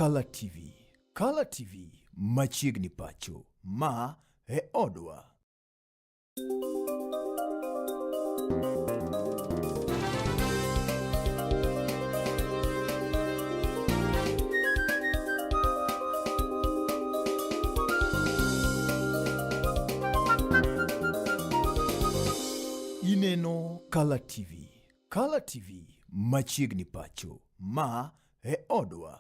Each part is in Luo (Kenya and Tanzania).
Kala TV. Kala TV machiegni pacho. Ma e odwa. Ineno Kala TV. Kala TV machiegni pacho. Ma e odwa.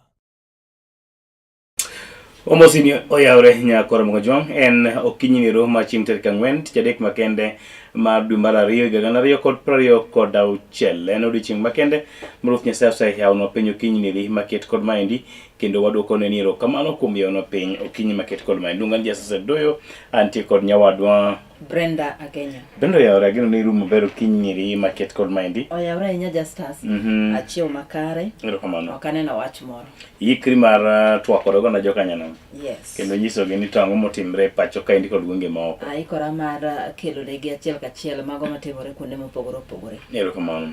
Omosini oyawre nyakoro Mokojwang' en okinyi nero ma chieng' tarik 4 tich adek makende mar dwe mar ariyo higa 2026. En odiochieng' makende ma Ruoth Nyasaye oseyawonwa piny okinyi neri maket kod maendi kendo wadwoko ne ni erokamano kuom yawonwa piny okinyi maket kod maendi. Luonga ni Jasese Doyo, antie kod nyawadwa Brenda Agenya. Brenda oyawre, ageno ni irumo maber okinyi nyiri maket kod maendi. Oyawre ahinya Justus. Achiew makare. Erokamano. Ok aneno wach moro. Ikri mar twak kod oganda jokanyanam. Yes. Kendo nyisogi ni to ang'o motimre e pacho kaendi kod gwenge maoko. Aikora mar kelo negi achiel kachiel mago matimore kuonde mopogore opogore. Erokamano.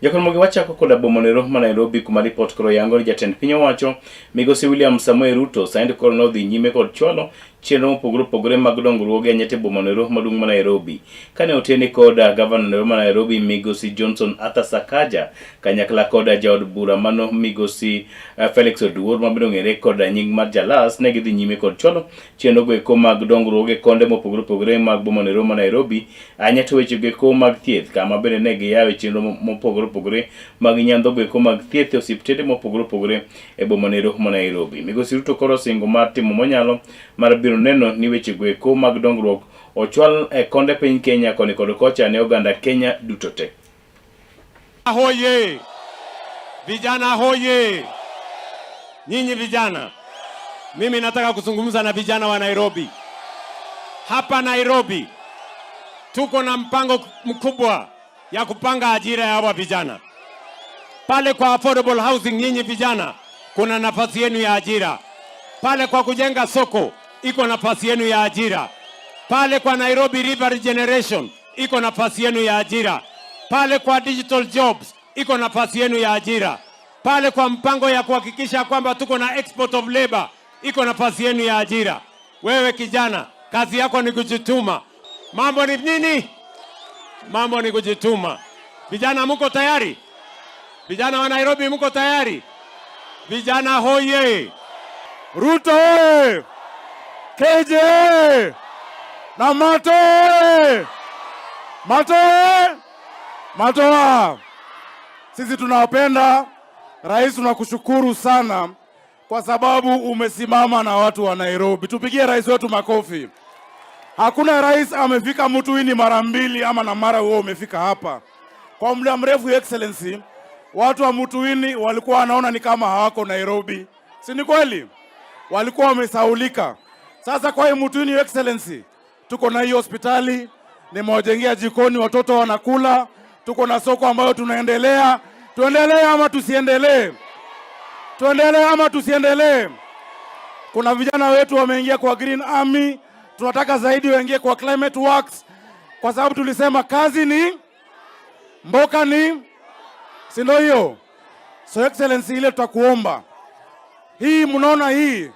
Jokon wachako koda boma nero ma Nairobi kuma ripot koro yango ni jatend piny owacho migosi William Samoei Ruto sani koro nodhi nyime kod chwalo chenro mopogore opogore mag dongruoge anyete boma nero maduong' ma Nairobi. Kane otene koda gavana nero ma Nairobi migosi Johnson Arthur Sakaja kanyakla koda jaod bura mano migosi Felix Oduor ma bende ong'ere koda nying mar Jalas ne gidhi nyime kod chwalo chenro go eko mag dongruoge konde mopogore opogore mag boma nero ma Nairobi ahinya to weche go eko mag thieth kama bende ne giyawe chenro mopogore opogore mag nyandho go eko mag thieth e osiptende mopogore opogore e boma nero ma Nairobi. Migosi Ruto koro osingo mar timo monyalo mar biro neno ni weche go eko mag dongruok ochwal e konde piny Kenya koni kod kocha ne oganda Kenya duto te. Hoye! Vijana hoye! Nyinyi vijana, mimi nataka kuzungumza na vijana wa Nairobi. Hapa Nairobi tuko na mpango mkubwa ya kupanga ajira ya hawa vijana. Pale kwa affordable housing, nyinyi vijana, kuna nafasi yenu ya ajira. Pale kwa kujenga soko iko nafasi yenu ya ajira. Pale kwa Nairobi River Regeneration iko nafasi yenu ya ajira. Pale kwa digital jobs iko nafasi yenu ya ajira. Pale kwa mpango ya kuhakikisha kwamba tuko na export of labor iko nafasi yenu ya ajira. Wewe kijana, kazi yako ni kujituma. Mambo ni nini? Mambo ni kujituma. Vijana muko tayari? Vijana wa Nairobi muko tayari? Vijana hoye! Ruto oye! KJ oye! Na Mato oye! Mato oye! Matoa! Sisi tunawapenda. Rais, tunakushukuru sana kwa sababu umesimama na watu wa Nairobi. Tupigie rais wetu makofi. Hakuna rais amefika Mutuini mara mbili ama na mara huo umefika hapa. Kwa muda mrefu, Your Excellency, watu wa Mutuini walikuwa wanaona ni kama hawako Nairobi. Si ni kweli? Walikuwa wamesaulika. Sasa kwa hii Mutuini, Your Excellency, tuko na hii hospitali, nimewajengea jikoni, watoto wanakula, tuko na soko ambayo tunaendelea. Tuendelee ama tusiendelee? Tuendelee ama tusiendelee? Kuna vijana wetu wameingia kwa Green Army, tunataka zaidi waingie kwa Climate Works, kwa sababu tulisema kazi ni mboka ni, si ndio hiyo? So Excellency, ile tutakuomba hii, mnaona hii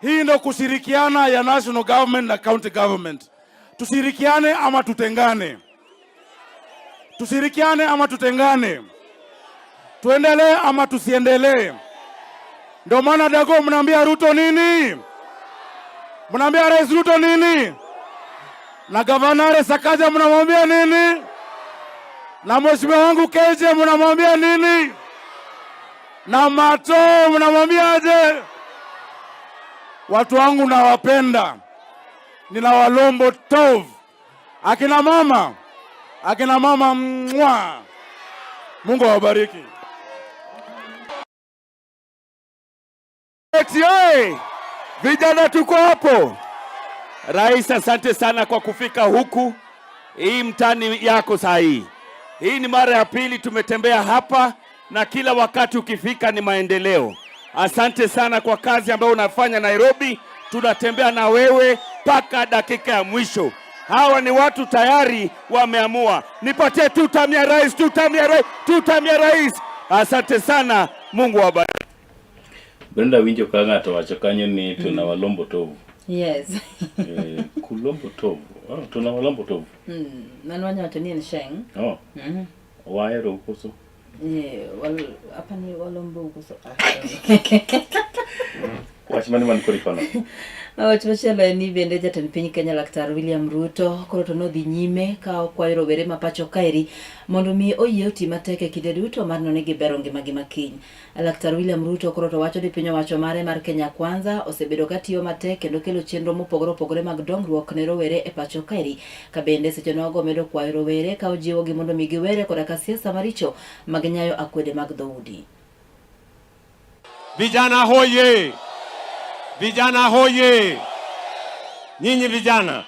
ndio kushirikiana ya national government na county government. Tushirikiane ama tutengane? Tushirikiane ama tutengane? Tuendelee ama tusiendelee? Ndio maana Dago, mnaambia Ruto nini? Mnaambia Rais Ruto nini? Na Gavana Sakaja mnamwambia nini? Na mheshimiwa wangu KJ mnamwambia nini? Na Mato mnamwambia aje? Watu wangu nawapenda, ninawalombo tov. Akina mama, akina mama mwa. Mungu awabariki. Oye! Vijana tuko hapo. Rais, asante sana kwa kufika huku. Hii mtani yako saa hii. Hii ni mara ya pili tumetembea hapa na kila wakati ukifika ni maendeleo. Asante sana kwa kazi ambayo unafanya Nairobi. Tunatembea na wewe mpaka dakika ya mwisho. Hawa ni watu tayari wameamua. Nipatie tu term ya rais, tu term ya rais, tu term ya rais. Asante sana, Mungu awabariki. Brenda winjo ka ng'ato wacho kanyo ni tunawalombo tovu. Yes. Eh, kulombo tovu. Oh, tunawalombo tovu. Mano wanya wacho ni en sheng. Oh. Wahero koso. Eh, wal apani walombo koso. Wach mane man kodi kono? Wach machielo en ni bende jatend piny Kenya Laktar William Ruto koro to nodhi nyime ka okwayo rowere ma pacho kaeri mondo mi oyie oti matek e kinde duto mar neno ni gibero ngimagi ma kiny. Laktar William Ruto koro to wacho ni piny owacho mare mar Kenya Kwanza osebedo ka tiyo matek kendo kelo chenro mopogore opogore mag dongruok ne rowere e pacho kaeri. Ka bende seche nogo omedo kwayo rowere ka ojiwogi mondo mi giwere koda ka siasa maricho mag nyayo akwede mag dhoudi. Vijana hoye! Vijana hoye! Nyinyi vijana,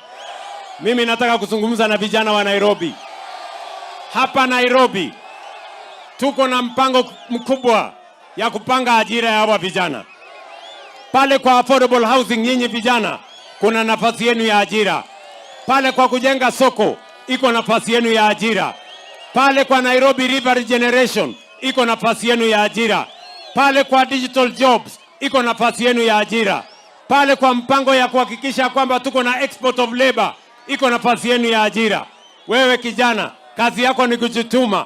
mimi nataka kuzungumza na vijana wa Nairobi. Hapa Nairobi tuko na mpango mkubwa ya kupanga ajira ya hawa vijana. Pale kwa affordable housing, nyinyi vijana, kuna nafasi yenu ya ajira. Pale kwa kujenga soko iko nafasi yenu ya ajira. Pale kwa Nairobi River Regeneration iko nafasi yenu ya ajira. Pale kwa digital jobs iko nafasi yenu ya ajira. Pale kwa mpango ya kuhakikisha kwamba tuko na export of labor iko nafasi yenu ya ajira. Wewe kijana, kazi yako ni kujituma.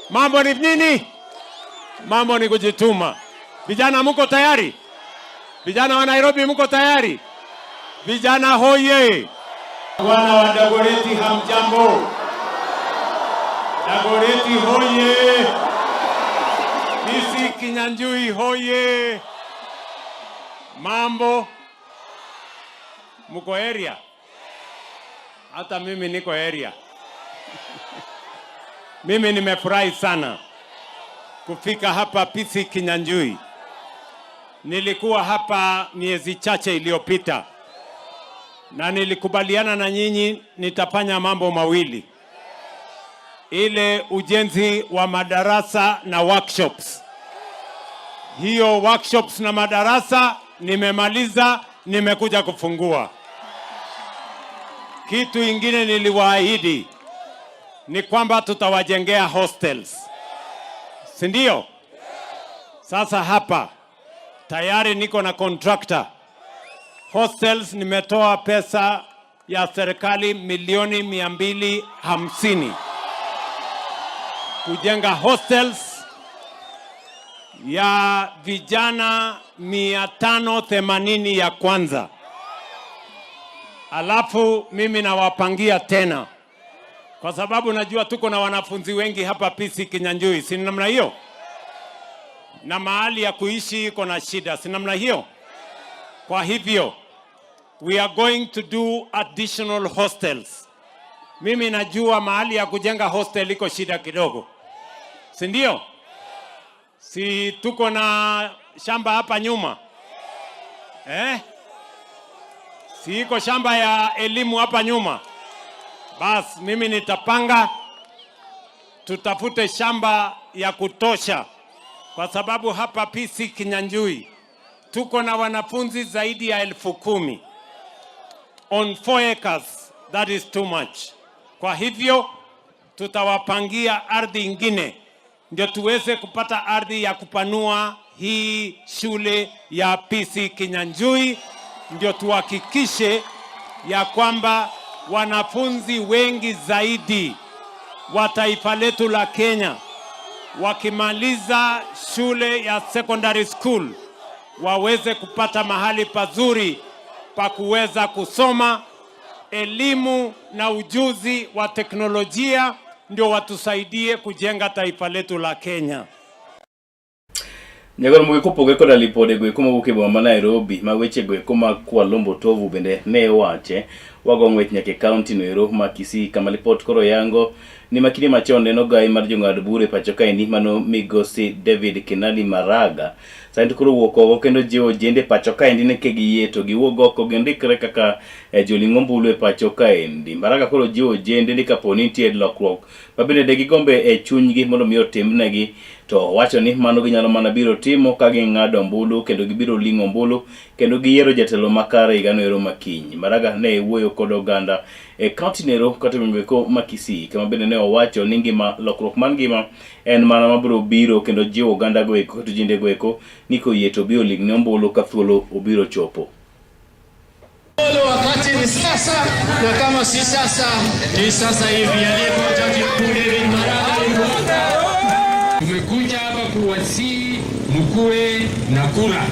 Mambo ni nini? Mambo ni kujituma. Vijana mko tayari? Vijana wa Nairobi mko tayari? Vijana hoye! Wana wa Dagoretti hamjambo? Dagoretti hoye! Kisii Kinyanjui hoye! Mambo, mko area? Hata mimi niko area. Mimi nimefurahi sana kufika hapa Kisii Kinyanjui. Nilikuwa hapa miezi chache iliyopita na nilikubaliana na nyinyi nitafanya mambo mawili, ile ujenzi wa madarasa na workshops. Hiyo workshops na madarasa nimemaliza, nimekuja kufungua. Kitu ingine niliwaahidi ni kwamba tutawajengea hostels, si ndio? Sasa hapa tayari niko na contractor hostels, nimetoa pesa ya serikali milioni 250 kujenga hostels ya vijana 580 ya kwanza, alafu mimi nawapangia tena, kwa sababu najua tuko na wanafunzi wengi hapa PC Kinyanjui, si namna hiyo? Na mahali ya kuishi iko na shida, si namna hiyo? Kwa hivyo we are going to do additional hostels. Mimi najua mahali ya kujenga hostel iko shida kidogo, si ndio? Si tuko na shamba hapa nyuma eh? Si iko shamba ya elimu hapa nyuma? Bas, mimi nitapanga tutafute shamba ya kutosha, kwa sababu hapa PC Kinyanjui tuko na wanafunzi zaidi ya 10,000 on 4 acres, that is too much. Kwa hivyo tutawapangia ardhi ingine ndio tuweze kupata ardhi ya kupanua hii shule ya PC Kinyanjui, ndio tuhakikishe ya kwamba wanafunzi wengi zaidi wa taifa letu la Kenya wakimaliza shule ya secondary school waweze kupata mahali pazuri pa kuweza kusoma elimu na ujuzi wa teknolojia ndio watusaidie kujenga taifa letu la Kenya. Nyagoro mogi kopogore koda lipode go eko mowuok e boma ma Nairobi ma weche go eko mag Kwalombo Tovu bende ne wache wago ng'wech nyaka e kaunti no ero ma Kisii kama lipot koro yango ni makinde machon ne ogai mar jong'ad bura e pacho kaendi mano migosi David Kenani Maraga sani to koro wuok oko kendo jiwo ojende e pacho kaendi ni kegiyie to giwuog oko gindikre kaka eh, joling' ombulu e pacho kaendi. Maraga koro jiwo ojende ni kapo ni nitie lokruok ma bende de gigombe e chunygi mondo mi otimnegi to owacho ni mano ginyalo mana biro timo ka ging'ado ombulu kendo gibiro ling'o ombulu kendo giyiero jatelo makare higano ero makiny. Maraga ne wuoyo kod oganda e kaunti nero kata gwenge eko ma Kisii kama bende ne owacho ni ngima lokruok mar ngima en mana mabiro biro kendo jiwo oganda go eko kata ojende go eko ni koyie to obi oling' ne ombulu ka thuolo obiro chopo. Wakati ni sasa, na kama si sasa ni sasa hivi. Aliyekuwa jaji mkuu David Maraga, tumekuja hapa kuwasihi mkuwe na kura,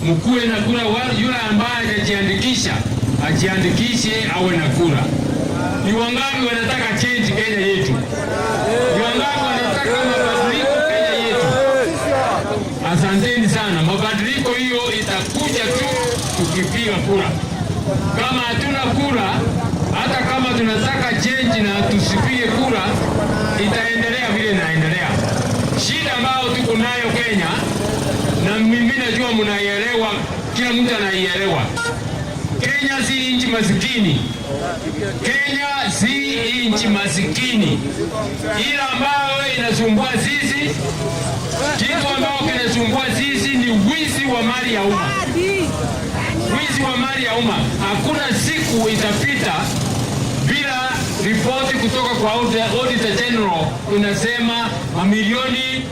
mkuwe na kura. Yule ambaye hajajiandikisha ajiandikishe awe na kura. Ni wangapi wanataka change Kenya yetu? Ni wangapi wanataka mabadiliko Kenya yetu? Asanteni sana. Mabadiliko hiyo itakuja tu tukipiga kura. Kama hatuna kura, hata kama tunataka change na tusipige kura, itaendelea vile inaendelea. Shida ambayo tuko nayo Kenya, na mimi najua mnaielewa, kila mtu anaielewa. Kenya si nchi masikini. Kenya si nchi masikini, ila ambayo inasumbua sisi, kitu ambayo kinasumbua sisi ni wizi wa mali ya umma, wizi wa mali ya umma. Hakuna siku itapita bila ripoti kutoka kwa Auditor General inasema mamilioni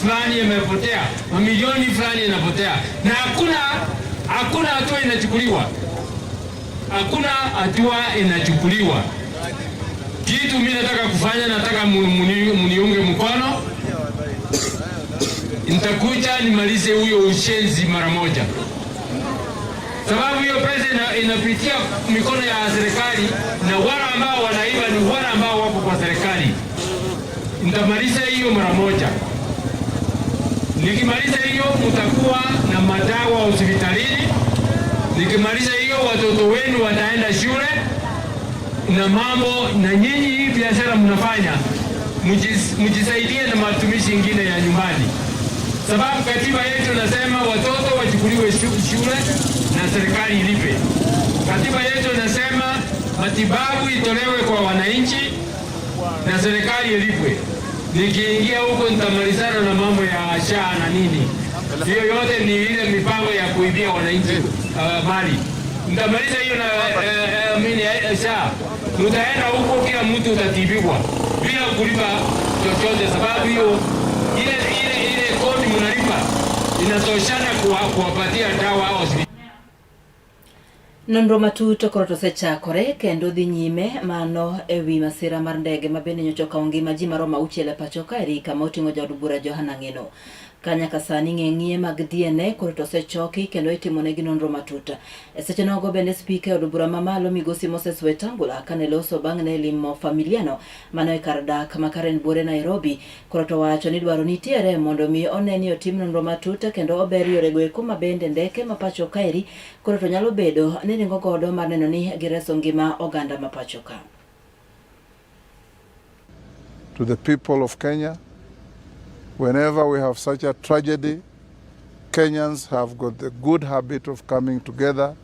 fulani yamepotea, mamilioni fulani yanapotea, na hakuna hatua inachukuliwa, hakuna hatua inachukuliwa. Kitu mimi nataka kufanya, nataka muniunge mkono. Nitakuja nimalize huyo ushenzi mara moja, sababu hiyo pesa inapitia mikono ya serikali, na wale ambao wanaiba ni wale ambao wako kwa serikali. Nitamaliza hiyo mara moja. Nikimaliza hiyo, mtakuwa na madawa hospitalini. Nikimaliza hiyo, watoto wenu wataenda shule na mambo, na nyinyi hii biashara mnafanya mjisaidie na matumizi ingine ya nyumbani, sababu katiba yetu nasema watoto wachukuliwe shule na serikali ilipe. Katiba yetu nasema matibabu itolewe kwa wananchi na serikali ilipwe. Nikiingia huko nitamalizana na mambo ya SHA na nini, hiyo yote ni ile mipango ya kuibia wananchi mali. Nitamaliza hiyo na mini SHA. Mtaenda huko, kila mtu utatibiwa bila kulipa chochote, sababu hiyo ile kodi mnalipa inatoshana kuwapatia dawa hospitali. Nonro matut koro to osechakore kendo dhi nyime mano ewi masira mar ndege ma bende nyocha okawo ngima ji maromo auchiel e pacho kaeri kama oting'o jaod bura Johana Ng'eno. Ka nyaka sani ng'eng'ie mag DNA koro to osechoki kendo itimonegi nonro matut. E seche nogo bende spika e od bura mamalo migosi Moses Wetangula kane loso bang' ne limo familiano mano e kar dak ma Karen Buore Nairobi koro to wacho ni dwaro nitiere mondo mi one ni otim nonro matut kendo ober yorego eko ma bende ndeke ma pacho kaeri koro to nyalo bedo ni ringo godo mar neno ni gireso ngima oganda ma pacho ka. To the people of Kenya, whenever we have such a tragedy, Kenyans have got the good habit of coming together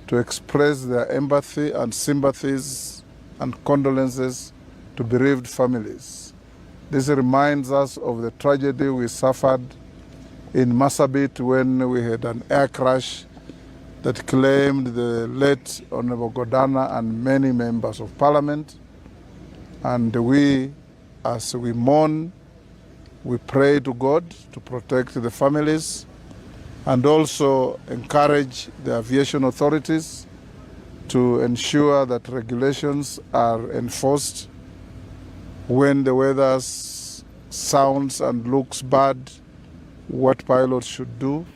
to express their empathy and sympathies and condolences to bereaved families. This reminds us of the tragedy we suffered in Marsabit when we had an air crash that claimed the late Honorable Godana and many members of parliament. And we, as we mourn, we pray to God to protect the families and also encourage the aviation authorities to ensure that regulations are enforced when the weather sounds and looks bad, what pilots should do.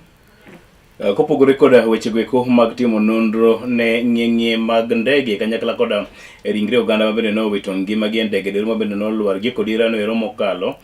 Kopogore koda wechego eko mag timo nonro ne ng'eng'e mag ndege kanyakla koda ringre oganda mabende nowito ngimagi e ndege dero mabende nolwar gi kod irano ero mokalo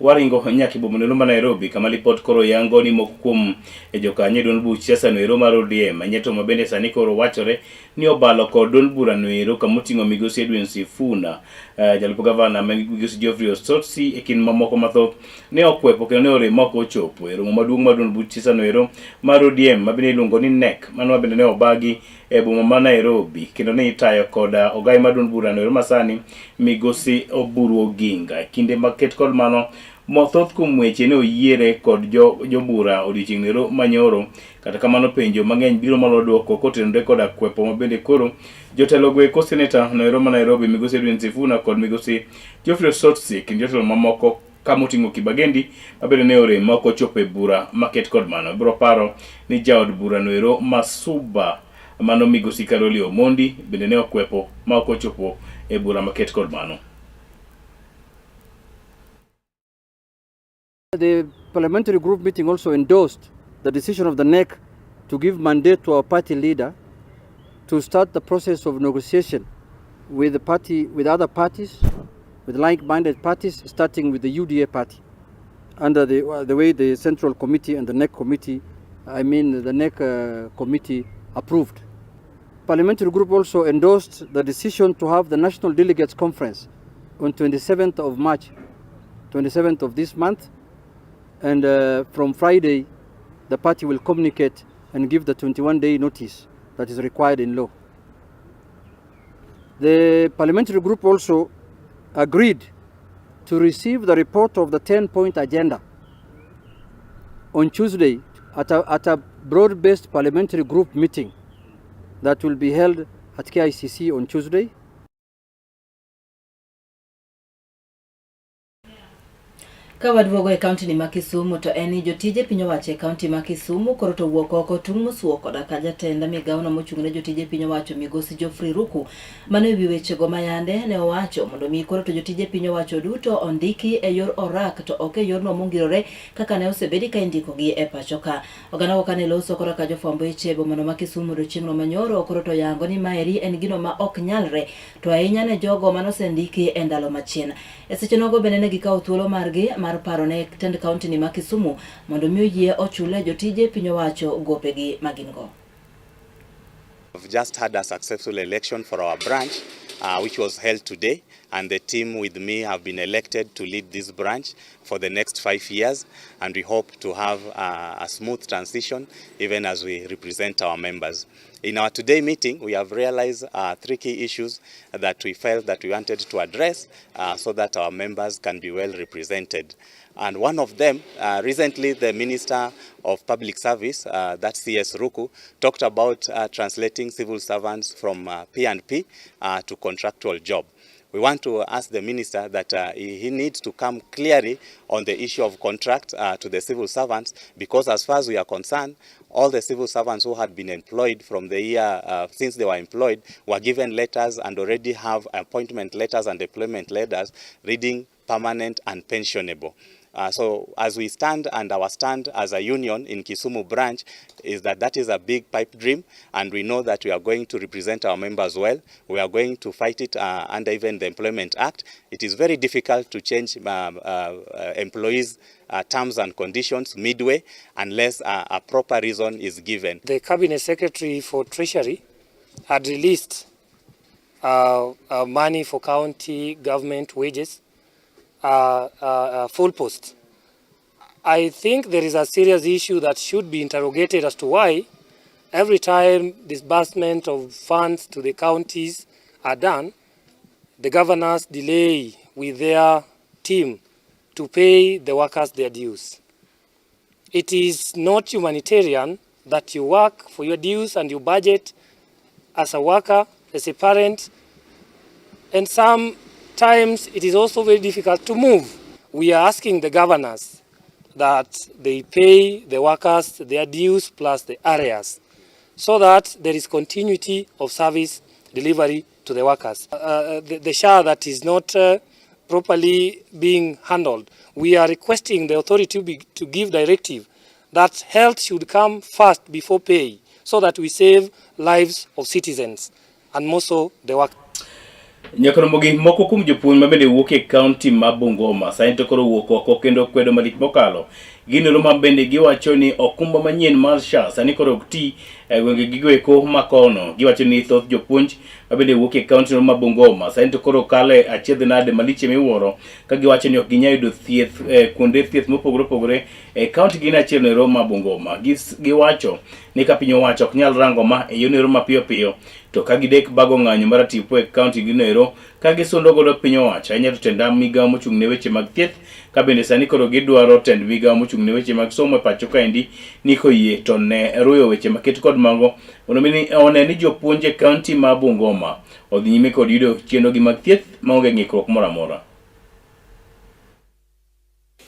waringo nyaka e boma no ma Nairobi kama lipot koro yango ni moko kuom jokanyo e duond buch siasa no ero mar ODM nyeto mabende sani koro wachore ni obalo kod duond bura no ero kama oting'o migosi Edwin Sifuna, jalup gavana migosi Geoffrey Osotsi e kind mamoko mathoth ne okwepo kendo ne orem ma ok ochopo e romo maduong' mar duond buch siasa no ero mar ODM ma bende iluongo ni NEC mano ma bende ne obagi e boma ma Nairobi kendo ne itayo koda ogai mar duond burano ero masani migosi Oburu Oginga. Kinde maket kod mano mathoth kuom weche ne oyiere kod jo jobura odiochieng' ero manyoro. Kata kamano penjo mang'eny biro malo duoko kotenore koda kwepo ma bende koro jotelo go eko seneta noero ma Nairobi migosi Edwin Sifuna kod migosi Geoffrey Osotsi kendo jotelo mamoko kama oting'o Kibagendi ma bende ne orem ma ok ochopo e bura maket kod mano. Ibiro paro ni jaod bura noero ma Suba mano migosi Caroli Omondi bende ne okwepo ma ok ochopo e bura maket kod mano. The parliamentary group meeting also endorsed the decision of the NEC to give mandate to our party leader to start the process of negotiation with the party, with other parties, with like-minded parties, starting with the UDA party, under the way the Central Committee and the NEC committee, I mean the NEC committee approved. Parliamentary group also endorsed the decision to have the National Delegates Conference on 27th of March, 27th of this month, and from Friday, the party will communicate and give the 21-day notice that is required in law. The parliamentary group also agreed to receive the report of the 10-point agenda on Tuesday at a broad-based parliamentary group meeting that will be held at KICC on Tuesday. Ka waduogo e kaunti ni ma Kisumu to en ni jotije piny owacho e kaunti ma Kisumu koro to wuok oko tung' mosuo koda ka jatend migawono mochung' ne jotije piny owacho migosi Geoffrey Ruku mano ewi wechego ma yande ne owacho mondo mi koro to jotije piny owacho duto ondiki e yor orak to ok e yorno mongirore kaka ne osebedi ka indikogi e pacho ka. Oganda go kane loso koro ka jofwamb weche e bomano ma Kisumu odiochieng'no manyoro koro to yango ni maeri en gino ma ok nyalre to ahinya ne jogo manosendiki e ndalo machien. E seche nogo bende ne gikawo thuolo margi mar paro ne tend kaunti ni ma Kisumu mondo mi oyie ochule jotije piny owacho gopegi ma gin go. We've just had a successful election for our branch, which was held today, and the team with me have been elected to lead this branch for the next 5 years, and we hope to have a smooth transition even as we represent our members. In our today meeting, we have realized 3 key issues that we felt that we wanted to address so that our members can be well represented. And one of them, recently the Minister of Public Service, that's CS Ruku, talked about translating civil servants from P&P to contractual job. We want to ask the minister that he needs to come clearly on the issue of contract to the civil servants, because as far as we are concerned, all the civil servants who had been employed from the year since they were employed were given letters and already have appointment letters and employment letters reading permanent and pensionable. So as we stand, and our stand as a union in Kisumu branch is that that is a big pipe dream, and we know that we are going to represent our members well. We are going to fight it under even the Employment Act. It is very difficult to change employees' terms and conditions midway unless a proper reason is given. The Cabinet Secretary for Treasury had released money for county government wages, full post. I think there is a serious issue that should be interrogated as to why every time disbursement of funds to the counties are done, the governors delay with their team to pay the workers their dues. It is not humanitarian that you work for your dues and your budget as a worker, as a parent, and sometimes it is also very difficult to move. We are asking the governors that they pay the workers their dues plus the arrears, so that there is continuity of service delivery to the workers. The SHA that is not properly being handled, we are requesting the authority to give directive that health should come first before pay, so that we save lives of citizens and more so the workers. Nyakromogi moko kuom jopuonj ma bende wuok e kaunti ma Bungoma sani to koro wuok oko kendo kwedo malich mokalo Gino ma bende giwacho ni okumba manyien mar SHA sani koro ok ti e gwenge gigo eko ma kono. Giwacho ni thoth jopuonj ma bende wuok e kaunti ma Bungoma sani to koro kalo e achiedh nade malich miwuoro ka giwacho ni ok ginyal yudo thieth e kuonde thieth mopogore opogore e kaunti gin achiel nero ma Bungoma. Giwacho ni ka piny owacho ok nyal rango ma e yo nero mapiyo piyo to ka gidek bago ng'anyo mar tipo e kaunti gino ero ka gisundo godo piny owacho ahinya to tend migawo mochung' ne weche mag thieth ka bende sani koro gidwaro tend migawo mochung' ne weche mag somo e pacho kaendi ni koyie to ne ruyo weche maket kod mago mondo mi one ni jopuonj e kaunti ma Bungoma odhi nyime kod yudo chenrogi mag thieth maonge ng'ikruok moro amora.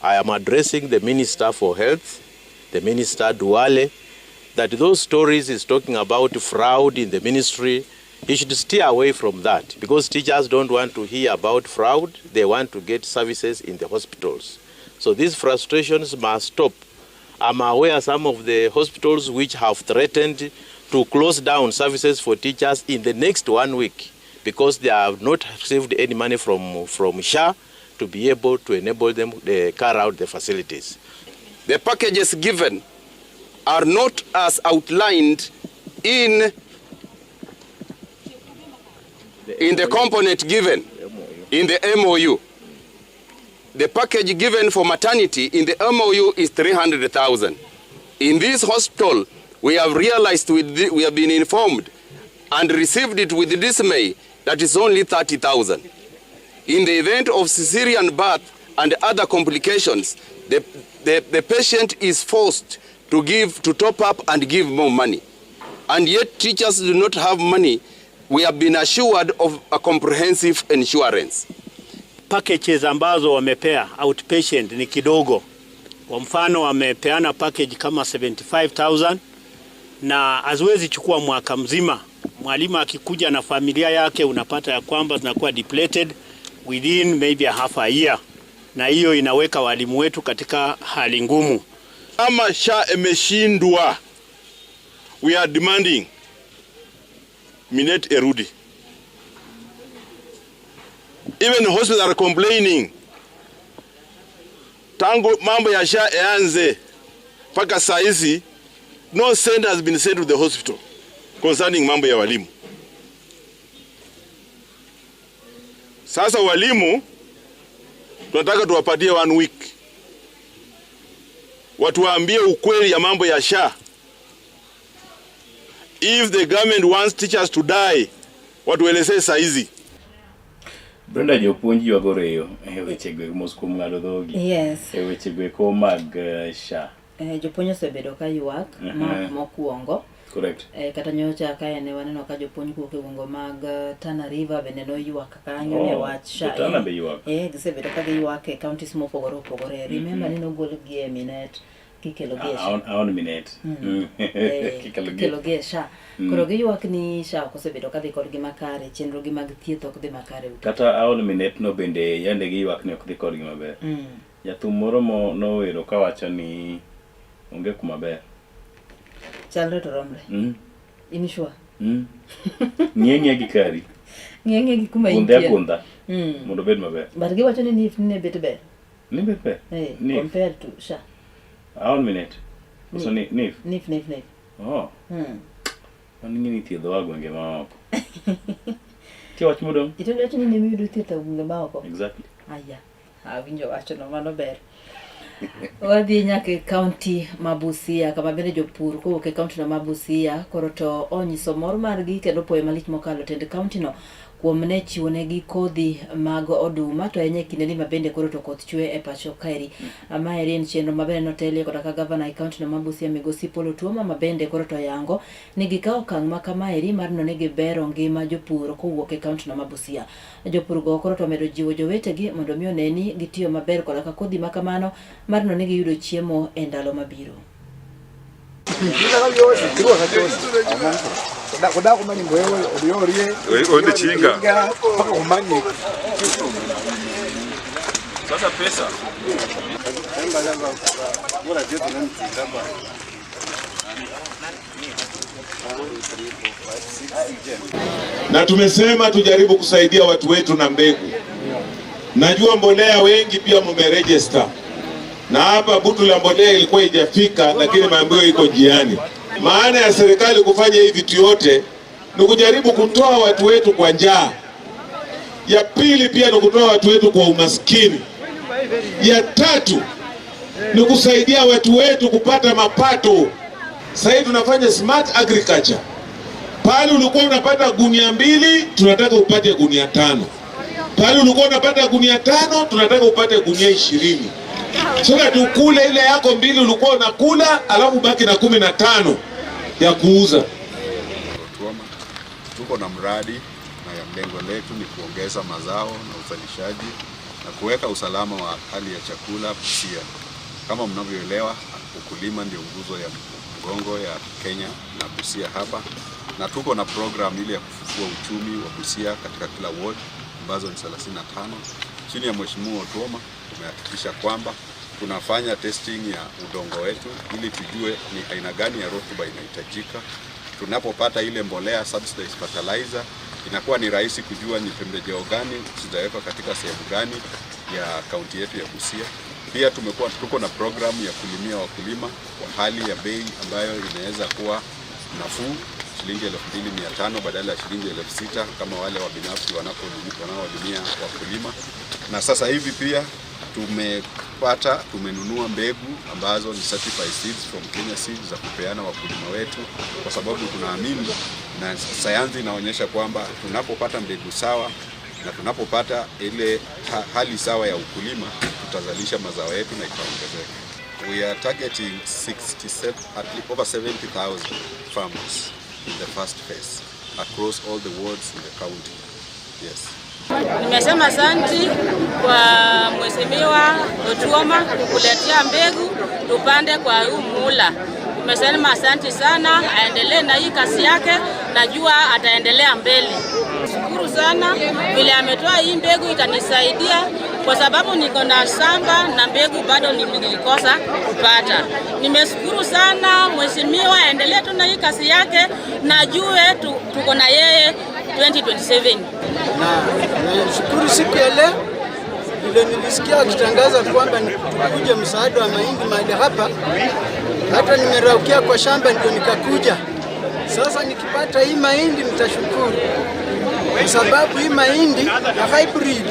I am addressing the Minister for Health, the Minister Duale, that those stories he's talking about fraud in the ministry, he should steer away from that because teachers don't want to hear about fraud, they want to get services in the hospitals. So these frustrations must stop. I'm aware some of the hospitals which have threatened to close down services for teachers in the next 1 week because they have not received any money from SHA to be able to enable them to carry out the facilities. The packages given are not as outlined in the component given in the MOU. The package given for maternity in the MOU is 300,000. In this hospital, we have realized, we have been informed and received it with dismay that it's only 30,000. In the event of cesarean birth and other complications, the patient is forced to top up and give more money. And yet teachers do not have money. We have been assured of a comprehensive insurance. Packages ambazo wamepea outpatient ni kidogo. Kwa mfano wamepeana package kama 75,000 na haziwezi chukua mwaka mzima. Mwalimu akikuja na familia yake unapata ya kwamba zinakuwa depleted within maybe a half a year, na hiyo inaweka walimu wetu katika hali ngumu. Kama SHA imeshindwa, we are demanding Minet erudi. Even hospitals are complaining. Tangu mambo ya SHA ianze mpaka saa hizi, no cent has been sent to the hospital concerning mambo ya walimu. Sasa walimu tunataka tuwapatie 1 week, watuambie ukweli ya mambo ya SHA. If the government wants teachers to die, watuelezee saa hizi. Brenda, jopuonj ywago reyo e wechego mos kuom ng'ado dhogi. Yes. E wechego eko mag SHA. Jopuonj osebedo ka ywak ma mokwongo. Correct. Kata nyocha ka ne waneno ka jopuonj kowuok e gwenge mag Tana River bende noywak kanyo ne wach SHA. Tana be ywak. Gisebedo ka giywak e counties mopogore opogore. Remember ni nogol gi e Minet kikelo gi e SHA. Aon Minet. Kikelo gi e SHA. Koro giywak ni SHA ok osebedo ka dhi kodgi makare, chenro gi mag thieth ok dhi makare. Kata aon Minet no bende yande giywak ni ok dhi kodgi maber. Jathum moro nowero kawacho ni onge kuma ber. Chalre to romre. In sure? Ng'ie gi kari. Ng'ie gi kuma intie. Gundhe agundha. Mondo obed maber. But giwacho ni NHIF ne bet ber. Ni bet ber. Compared to SHA. Aon Minet. Koso NHIF? NHIF. Oh. Mano ing'e ni thiedho a gwenge maoko. Nitie wach modong'? Ito wacho ni ne miyudo thieth e gwenge maoko. Exactly. Aya. Awinjo wachono, mano ber. Wadhi nyaka e kaunti ma Busia kama bende jopur kowuok e kaunti no ma Busia koro to onyiso mor margi kendo puoyo malich mokalo tend kaunti no kuom ne chiwo negi kodhi mag oduma to ahinya e kindeni ma bende koro to koth chwe e pacho kaeri. Maeri en chenro ma bende notelie koda ka gavana e kaunti no ma Busia migosi Paul Otuoma ma bende koro to oyango ni gikawo okang' ma kamaeri mar neno ni gibero ngima jopur kowuok e kaunti no ma Busia. Jopur go koro to omedo jiwo jowetegi mondo mi one ni gitiyo maber koda ka kodhi ma kamano mar neno ni giyudo chiemo e ndalo mabiro. Sasa pesa. Na tumesema tujaribu kusaidia watu wetu na mbegu. Najua mbolea wengi pia mumeregister. Na hapa butu la mbolea ilikuwa haijafika, lakini maambiwa iko njiani. Maana ya serikali kufanya hivi vitu yote ni kujaribu kutoa watu wetu kwa njaa. Ya pili pia ni kutoa watu wetu kwa umaskini. Ya tatu ni kusaidia watu wetu kupata mapato. Sasa hivi tunafanya smart agriculture. Pale ulikuwa unapata gunia 2, tunataka upate gunia 5. Pale ulikuwa unapata gunia 5, tunataka upate gunia 20. So that ukule ile yako 2 ulikuwa unakula, alafu baki na 15 ya kuuza. Otuoma, tuko na mradi na lengo letu ni kuongeza mazao na uzalishaji na kuweka usalama wa hali ya chakula Busia. Kama mnavyoelewa, ukulima ndio nguzo ya mgongo ya Kenya na Busia hapa, na tuko na program ile ya kufufua uchumi wa Busia katika kila ward ambazo ni 35. Chini ya Mheshimiwa Otuoma tumehakikisha kwamba tunafanya testing ya udongo wetu ili tujue ni aina gani ya rutuba inahitajika. Tunapopata ile mbolea subsidized fertilizer, inakuwa ni rahisi kujua ni pembejeo gani zitawekwa katika sehemu gani ya kaunti yetu ya Busia. Pia tuko na program ya kulimia wakulima kwa hali ya bei ambayo inaweza kuwa nafuu, shilingi 2500 badala ya shilingi 6000 kama wale wa binafsi wanaolimia wakulima. Na sasa hivi pia tumenunua mbegu ambazo ni certified seeds from Kenya Seeds za kupeana wakulima wetu, kwa sababu tunaamini na sayansi inaonyesha kwamba tunapopata mbegu sawa na tunapopata ile hali sawa ya ukulima, tutazalisha mazao yetu na itaongezeka. We are targeting 67, at least over 70,000 farmers in the first phase across all the wards in the county. Yes. Nimesema asanti kwa Mheshimiwa Otuoma kukuletea mbegu tupande kwa huu muhula. Nimesema asanti sana, aendelee na hii kazi yake, najua ataendelea mbele. Shukuru sana vile ametoa hii mbegu, itanisaidia kwa sababu niko na shamba na mbegu bado nilikosa kupata. Nimeshukuru sana mheshimiwa, aendelee tu na hii kazi yake, najue tuko na yeye 2027. Na nashukuru siku ya leo vile nilisikia wakitangaza kwamba tukuje msaada wa mahindi mahali hapa, hata nimeraukia kwa shamba ndio nikakuja. Sasa nikipata hii mahindi nitashukuru, kwa sababu hii mahindi ya hybrid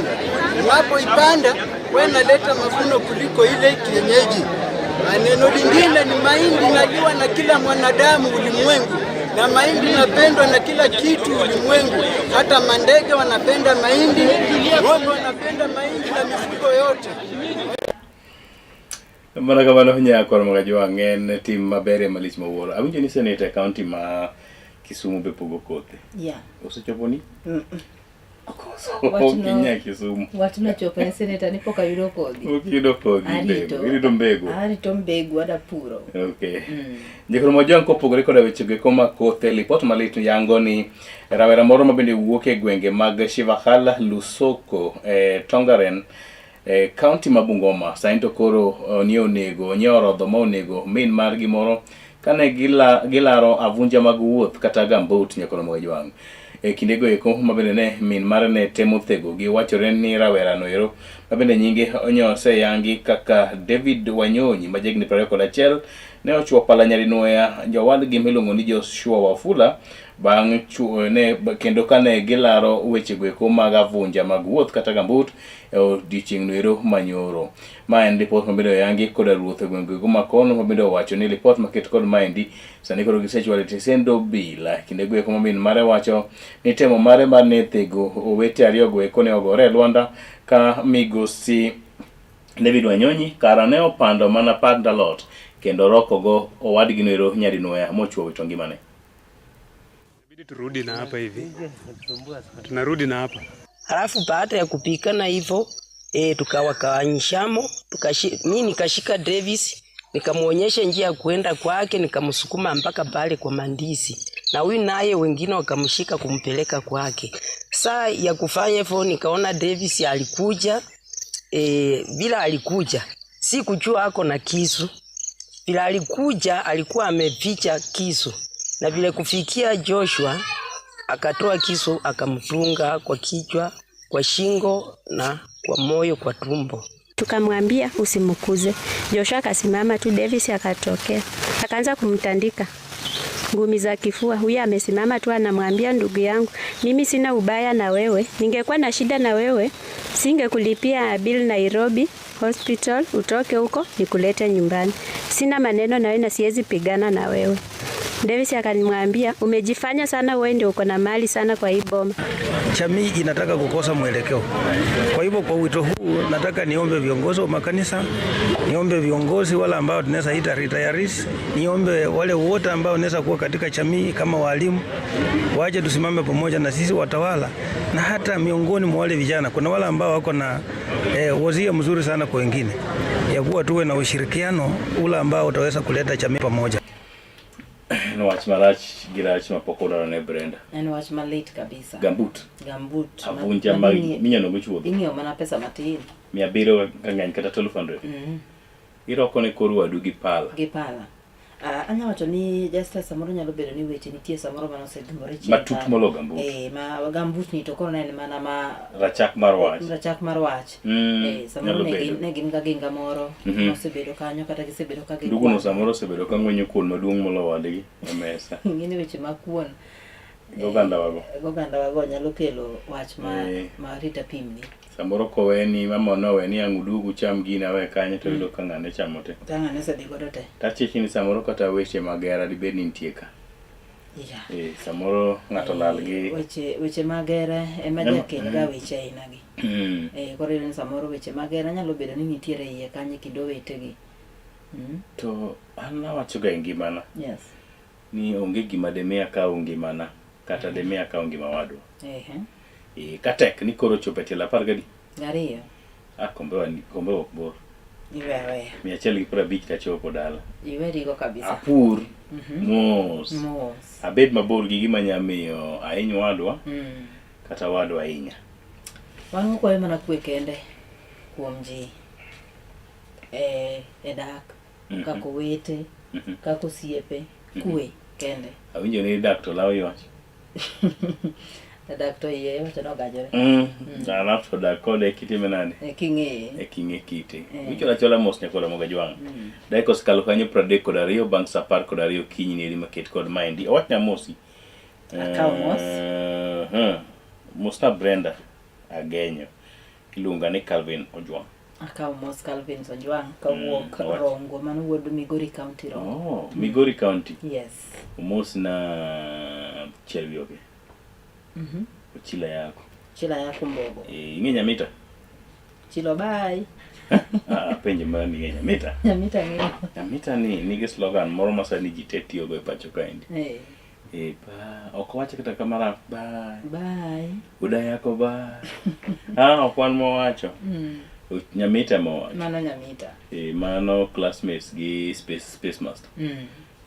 unapoipanda wewe inaleta mavuno kuliko ile kienyeji. Na neno lingine ni mahindi inaliwa na kila mwanadamu ulimwengu, na mahindi inapendwa na kila kitu ulimwengu. Hata mandege wanapenda mahindi, ng'ombe wanapenda mahindi na mifugo yote. Mana kamano nyakwa Magajwang' en tim maber malich mawuoro. Awinjo ni seneta e county ma Kisumu be pogo kothe. Yeah. Osechopo ni? Wachno- Okinya Kisumu. Wachno chopo ne seneta ni pok ayudo kodhi. Pok iyudo kodhi, Arito. mbegu. Irito mbegu. Arito mbegu ada puro. Okay. Jokoro Mojwang' kopogore koda weche go eko mag kothe, lipot malit yango ni rawera moro ma bende wuok e gwenge mag Shivahala, Lusoko, Tongaren, county ma Bungoma, sani to koro ni onego, ni orodho ma onego min margi moro kane gilaro avunja mag wuoth kata gumboot. Nyakoro Mojwang' e kindego eko ma bende ne min mare ne temo thegogi, wachore ni rawera no ero ma bende nyinge oseyangi kaka David Wanyonyi ma jahigni 21 ne ochwo pala nyadinwoya jowadgi miluongo ni Joshua Wafula bang' ne kendo kane gilaro wechego eko mag avunja mag wuoth kata gumboot e odiechieng' no ero manyoro. Ma en lipot ma bende oyangi koda ruoth e gwenge go makono ma bende owacho ni lipot maket kod maendi sani koro gisechwalo e tesend obila. Kindego eko ma min mare wacho ni temo mare mar ne thego owete ariyo go eko ne ogore e lwanda ka migosi David Wanyonyi kara ne opando mana pand alot kendo rokogo owadgi no ero nyadinwoya mochwo wito ngimane. Inabidi turudi na hapa hivi. Tunarudi na hapa. Alafu baada ya kupikana hivyo tukawakawanyishamo, mi nikashika Davis nikamuonyesha njia ya kuenda kwake, nikamsukuma mpaka pale kwa mandisi, na huyu naye wengine wakamshika kumpeleka kwake. Saa ya kufanya hivyo nikaona Davis alikuja, bila alikuja sikujua ako na kisu. Bila alikuja alikuwa ameficha kisu, na vile kufikia Joshua akatoa kisu akamfunga kwa kichwa, kwa shingo na kwa moyo, kwa tumbo. Tukamwambia usimkuze. Joshua akasimama tu, Davis akatokea akaanza kumtandika ngumi za kifua. Huyu amesimama tu anamwambia, ndugu yangu, mimi sina ubaya na wewe. Ningekuwa na shida na wewe singekulipia bill Nairobi Hospital, utoke huko nikulete nyumbani. Sina maneno na wewe na siwezi pigana na wewe. Davis akamwambia, umejifanya sana wewe ndio uko na mali sana kwa hii boma. Jamii inataka kukosa mwelekeo. Kwa hivyo kwa wito huu nataka niombe viongozi wa makanisa, niombe viongozi wale ambao tunaweza ita retirees, niombe wale wote ambao wanaweza kuwa katika jamii kama walimu, waje tusimame pamoja na sisi watawala, na hata miongoni mwa wale vijana kuna wale ambao wako na wazia mzuri sana kwa wengine, ya kuwa tuwe na ushirikiano ule ambao utaweza kuleta jamii pamoja. En wach marach gi rach ma pok odonjo ne Brenda. En wach malit kabisa. Gambut. Gambut. Avunja ma minyalo go chuodho. Ing'iewo mana pesa matin. 700 ka ng'eny kata 1200. Iroko ne kor wadu gi pala. Gi pala. Anya wacho ni Justus samoro nyalo bedo ni weche nitie samoro mane osedhumore chien Matut kanyo. molo gambut. Ma gambut ni to koro ne en mana ma Rachak mar wach. Rachak mar wach. Samoro Nyalo ne bedo. ne gin ga ginga moro mosebedo kanyo kata gisebedo ka Nduguno gikwalo. samoro osebedo ka ng'wenyo kuon maduong' molo wadgi e mesa. Ing'e ni weche mag kuon, Goganda wago. Goganda wago nyalo kelo wach ma rita pimni. Samoro koweni mama noweni ang' uduog ucham gini awe kanyo to yudo ka ng'ane chamo te. Ka ng'ane osedhi godo te. Tachich ni samoro kata weche mag hera dibed ni nitie ka. Samoro ng'ato lal gi Weche mag hera ema jakel ga weche aina gi. Koro iyudo ni samoro weche mag hera nyalo bedo ni nitiere iye kanyo e kind owetegi. To an awacho ga e ngimana. Yes. Ni onge gima demi akaw ngimana kata demi akaw ngima wadwa. Ka tek ni koro chopo e tielo apar gadi? Gariyo. Kombe wa kombe ok bor. Iwe aweya. 150 tachopo dala. Iwerigo kabisa. Apur. Mos. Mos. Abed mabor gi gima nya miyo ahiny wadwa. Kata wadwa ahinya. Wan wakwayo mana kwe kende kuom ji e dak kaka owete, kaka osiepe, kwe kende. Awinjo ni dak to law ywak. Dak to iye iwacho ni ogajore. Alafu to dak kode kitime nade? E king'eye. E king'e kite. Wichola achola mos nyakola moga jwang'. Dakika osekalo kanyo 32 bang' saa 12 okinyi ni eri maket kod maendi. Owachna mosi. Akaw mos. Mosna Brenda Agenyo. Iluonga ni Calvin Ojwang'. Akaw mos Calvin Ojwang' kawuok Rongo, mano wuod Migori County Rongo. Oh, Migori County. Yes. Omos na Chelwioge. Ochila yako. Chila yako mbogo. Ing'e Nyamita? Chilo bye. Penjo mara ni ing'e Nyamita. Nyamita ng'eyo. Nyamita ni nigi slogan moro ma sani ji te tiyogo e pacho kaendi. Ba, ok wache kata kamara bye. Bye. Uda yako bye. Ok wan mowacho. Nyamita mowacho. Mano Nyamita. Mano classmates gi space master.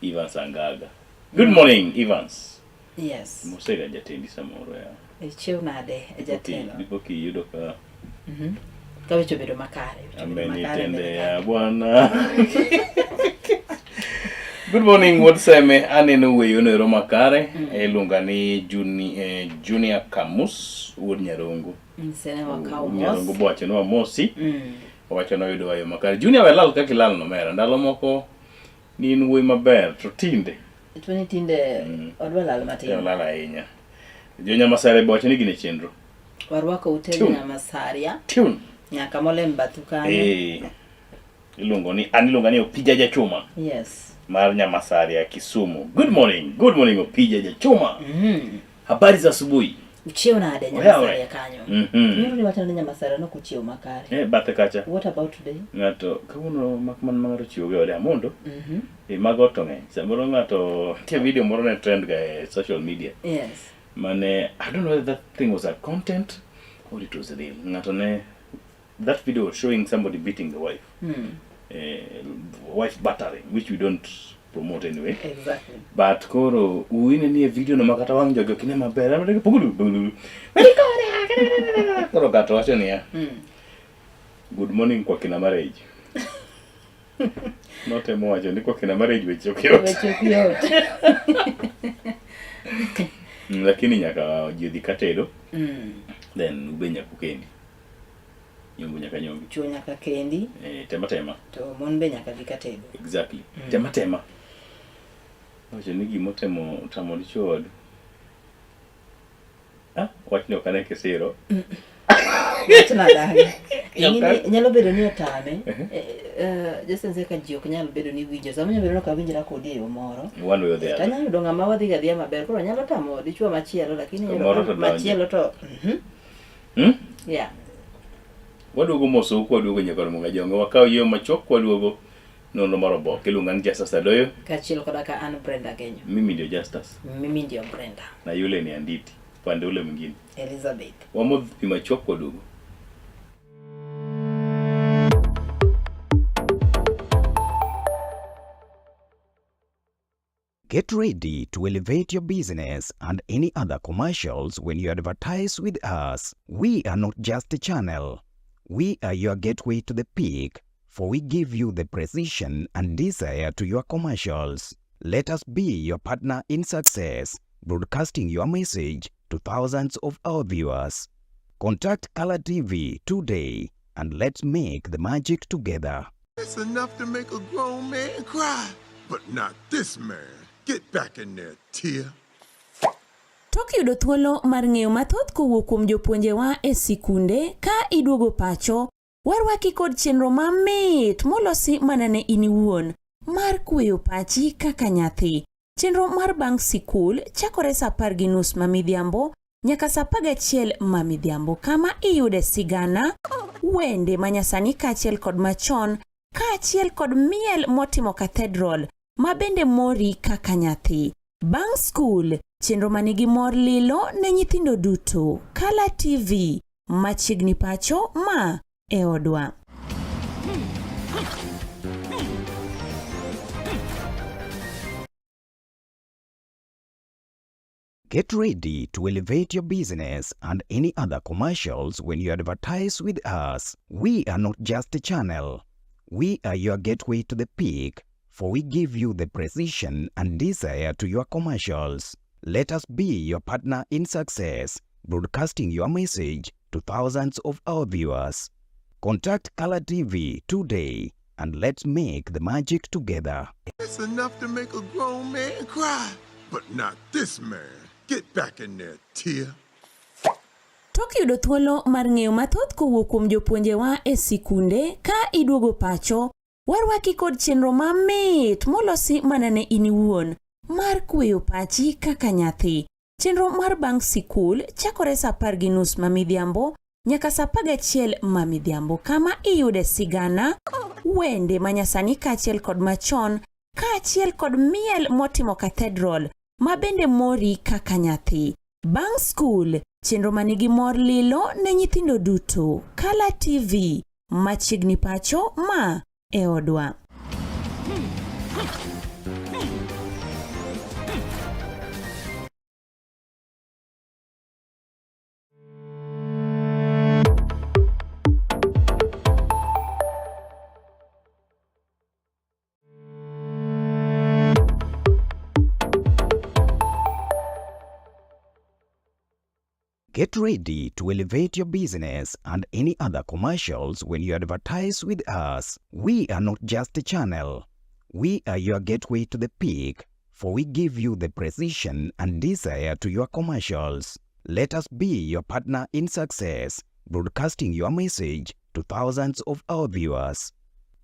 Evans Angaga. Good morning Evans. Yes. Mosega jatendi samoro ya. Ichiew nade e jatelo? Dipo kiyudo ka Ka weche obedo makare. Amenitendea ya Bwana. Good morning wuod Seme, aneno wuoyo nero makare. Iluonga ni Junior Kamus wuod Nyarongo. Seme wakaw mos. Nyarongo bowacho ni wamosi. Owacho ni oyudo wayo makare. Junior we lal kaka ilal no mera. Ndalo moko ni in wuoyi maber to tinde. To ni tinde odwa lal matin. Olal ahinya. Jo Nyamasare bowacho ni gin e chenro. Warwako ute Nyamasaria. Tune. Nyaka molem bathu kanyo. Iluongo ni an iluonga ni Opija Jachuma. Yes. Mar Nyamasaria Kisumu. Good morning. Good morning Opija Jachuma. Habari za asubuhi. Uchiew nade Nyamasaria kanyo? Nyoro ni wacho ni Nyamasaria nok uchiew makare. Bathe kacha. What about today? Ng'ato kawuono mak man ng'ato chiew gi ode amondo. Mago to ng'eny. Samoro ng'ato nitie video moro ne trend ga e social media. Yes. Mane I don't know whether that thing was a content or it was real. Ng'ato ne that video was showing somebody beating the wife. Wife battering, which we don't promote anyway. Exactly. But koro uine ni e video no makata wang' jogi ok ne maber. Koro ng'ato wacho niya. Good morning kwa kina marriage. Notemo wacho ni kwa kina marriage weche ok yot. Weche ok yot. Lakini nyaka ji odhi katedo. Then ube nyaka ukendi. Nyombo nyaka nyombi. Chuo nyaka kendi. Eh, tema tema. To mon be nyaka dhi ka tedo. Exactly. Tema tema. Wacho ni gima otemo tamo dichuo wadu. Ah, wachni ok ane kisiro. Wachna dagi. Ing'e nyalo bedo ni otame. Eh, eh, Justin Seka ji ok nyal bedo ni winjo. Samoro nyalo bedo ni ok awinjra kodi e yo moro. One way or the To other. anyalo yudo ng'ama wadhi ga dhiya maber. Koro nyalo tamo dichuo machielo lakini To nyalo moro to donjo. machielo to. Yeah. Waduogo mosou kwaduogo nyakor Munga Jongo. Wakaw yo machuok kwaduogo nonro mar oboke. Iluonga ni Justus Adoyo. Kaachiel koda ka an Brenda Genyo. Mimi ndio Justus. Mimi ndio Brenda. Na yule ni Anditi. Pande ule mwingine. Elizabeth. Wamodh pi machuok kwaduogo. Get ready to elevate your business and any other commercials when you advertise with us. We are not just a channel. We are your gateway to the peak, for we give you the precision and desire to your commercials. Let us be your partner in success, broadcasting your message to thousands of our viewers. Contact Color TV today and let's make the magic together. It's enough to make a grown man cry, but not this man. Get back in there, Tia. Tok yudo thuolo mar ng'eyo mathoth kowuok kuom jopuonjewa e sikunde ka iduogo pacho, warwaki kod chenro mamit molosi mana ne in iwuon mar kweyo pachi kaka nyathi. Chenro mar bang' sikul chakore sa apar gi nus ma midhiambo nyaka sa apar gachiel ma midhiambo kama iyude sigana, wende manyasani kaachiel kod machon kaachiel kod miel motimo cathedral ma bende mori kaka nyathi. Bang' skul, chenro manigi mor lilo ne nyithindo duto. Kala TV, machiegni pacho ma e odwa. Get ready to elevate your business and any other commercials when you advertise with us. We are not just a channel. We are your gateway to the peak, for we give you the precision and desire to your commercials. Let us be your partner in success, broadcasting your message to thousands of our viewers. Contact Color TV today and let's make the magic together. It's enough to make a grown man cry, but not this man. Get back in there, Tia. Tok yudo thuolo mar ng'eyo mathoth kowuok kuom jopuonjewa e sikunde ka iduogo pacho, warwaki kod chenro mamit molosi mana ne in iwuon mar kweyo pachi kaka nyathi. Chenro mar bang' sikul chakore sa apar gi nus ma midhiambo nyaka sa apar gachiel ma midhiambo kama iyude sigana, wende manyasani kaachiel kod machon kaachiel kod miel motimo cathedral ma bende mori kaka nyathi. Bang' skul, chenro manigi mor lilo ne nyithindo duto. Kala TV, machiegni pacho ma e odwa. Get ready to elevate your business and any other commercials when you advertise with us. We are not just a channel. We are your gateway to the peak, for we give you the precision and desire to your commercials. Let us be your partner in success, broadcasting your message to thousands of our viewers.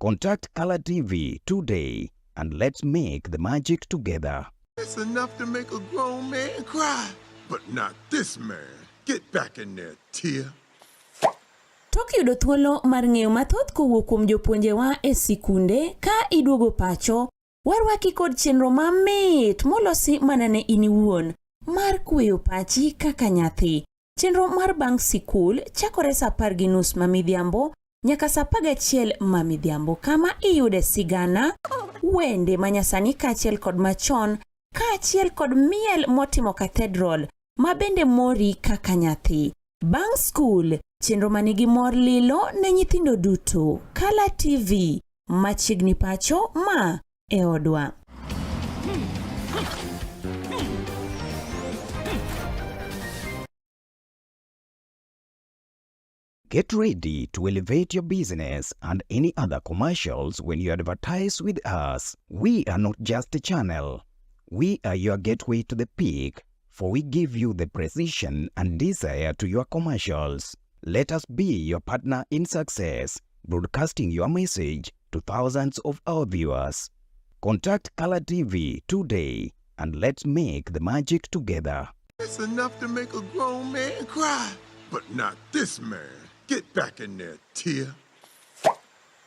Contact Color TV today and let's make the magic together. It's enough to make a grown man cry, but not this man. Get back in there, Tia. Tok yudo thuolo mar ng'eyo mathoth kowuok kuom jopuonjewa e sikunde ka iduogo pacho, warwaki kod chenro mamit molosi mana ne in iwuon mar kweyo pachi kaka nyathi. Chenro mar bang' sikul chakore sa apar gi nus ma midhiambo nyaka sa apar gachiel ma midhiambo kama iyude sigana, wende manyasani kaachiel kod machon kaachiel kod miel motimo cathedral ma bende mori kaka nyathi. Bang' skul, chenro manigi mor lilo ne nyithindo duto. Kala TV, machiegni pacho ma e odwa. Get ready to elevate your business and any other commercials when you advertise with us. We are not just a channel. We are your gateway to the peak, for we give you the precision and desire to your commercials. Let us be your partner in success, broadcasting your message to thousands of our viewers. Contact Color TV today and let's make the magic together. It's enough to make a grown man cry, but not this man. Get back in there, Tia.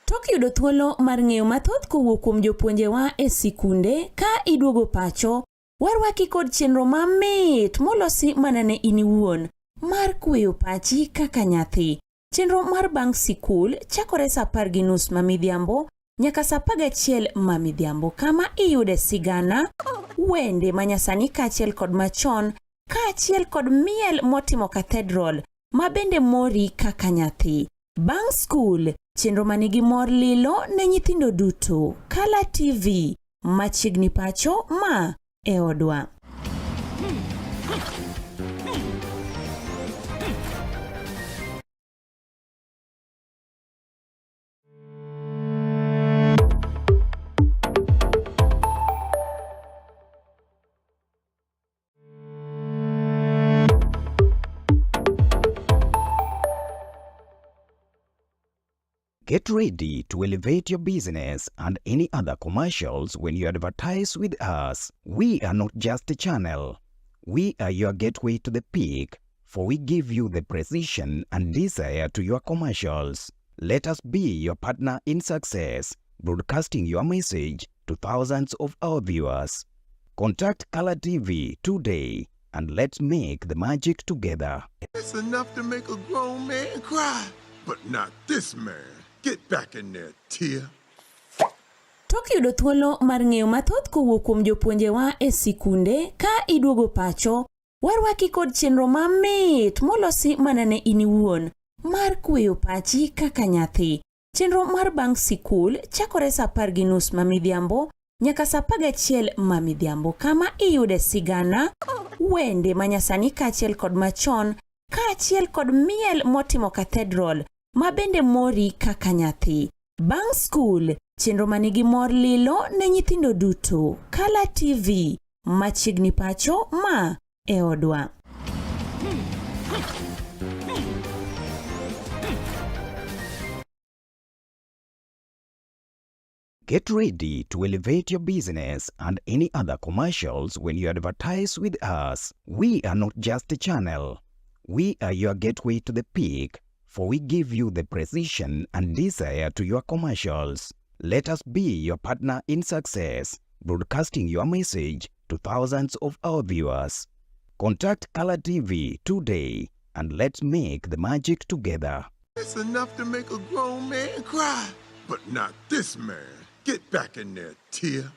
Tok yudo thuolo mar ng'eyo mathoth kowuok kuom jopuonjewa e sikunde ka iduogo pacho, warwaki kod chenro mamit molosi mana ne in iwuon mar kweyo pachi kaka nyathi. Chenro mar bang' sikul chakore sa 10:30 ma midhiambo nyaka sa 11 ma midhiambo kama iyude sigana, wende manyasani kaachiel kod machon, kaachiel kod miel motimo cathedral ma bende mori kaka nyathi. Bang' skul, chenro manigi mor lilo ne nyithindo duto. Kala TV, machiegni pacho ma e odwa. Get ready to elevate your business and any other commercials when you advertise with us. We are not just a channel. We are your gateway to the peak, for we give you the precision and desire to your commercials. Let us be your partner in success, broadcasting your message to thousands of our viewers. Contact Color TV today and let's make the magic together. It's enough to make a grown man cry, but not this man. Get back in there, Tia. Tok yudo thuolo mar ng'eyo mathoth kowuok kuom jopuonjewa e sikunde ka iduogo pacho, warwaki kod chenro mamit molosi mana ne in iwuon mar kweyo pachi kaka nyathi. Chenro mar bang' sikul chakore sa 10:30 ma midhiambo nyaka sa 11 ma midhiambo kama iyude sigana, wende manyasani kaachiel kod machon, kaachiel kod miel motimo cathedral ma bende mori kaka nyathi. Bang' skul, chenro manigi mor lilo ne nyithindo duto. Kala TV, machiegni pacho ma e odwa. Get ready to elevate your business and any other commercials when you advertise with us. We are not just a channel. We are your gateway to the peak, for we give you the precision and desire to your commercials. Let us be your partner in success, broadcasting your message to thousands of our viewers. Contact Color TV today and let's make the magic together. It's enough to make a grown man cry, but not this man. Get back in there, Tia.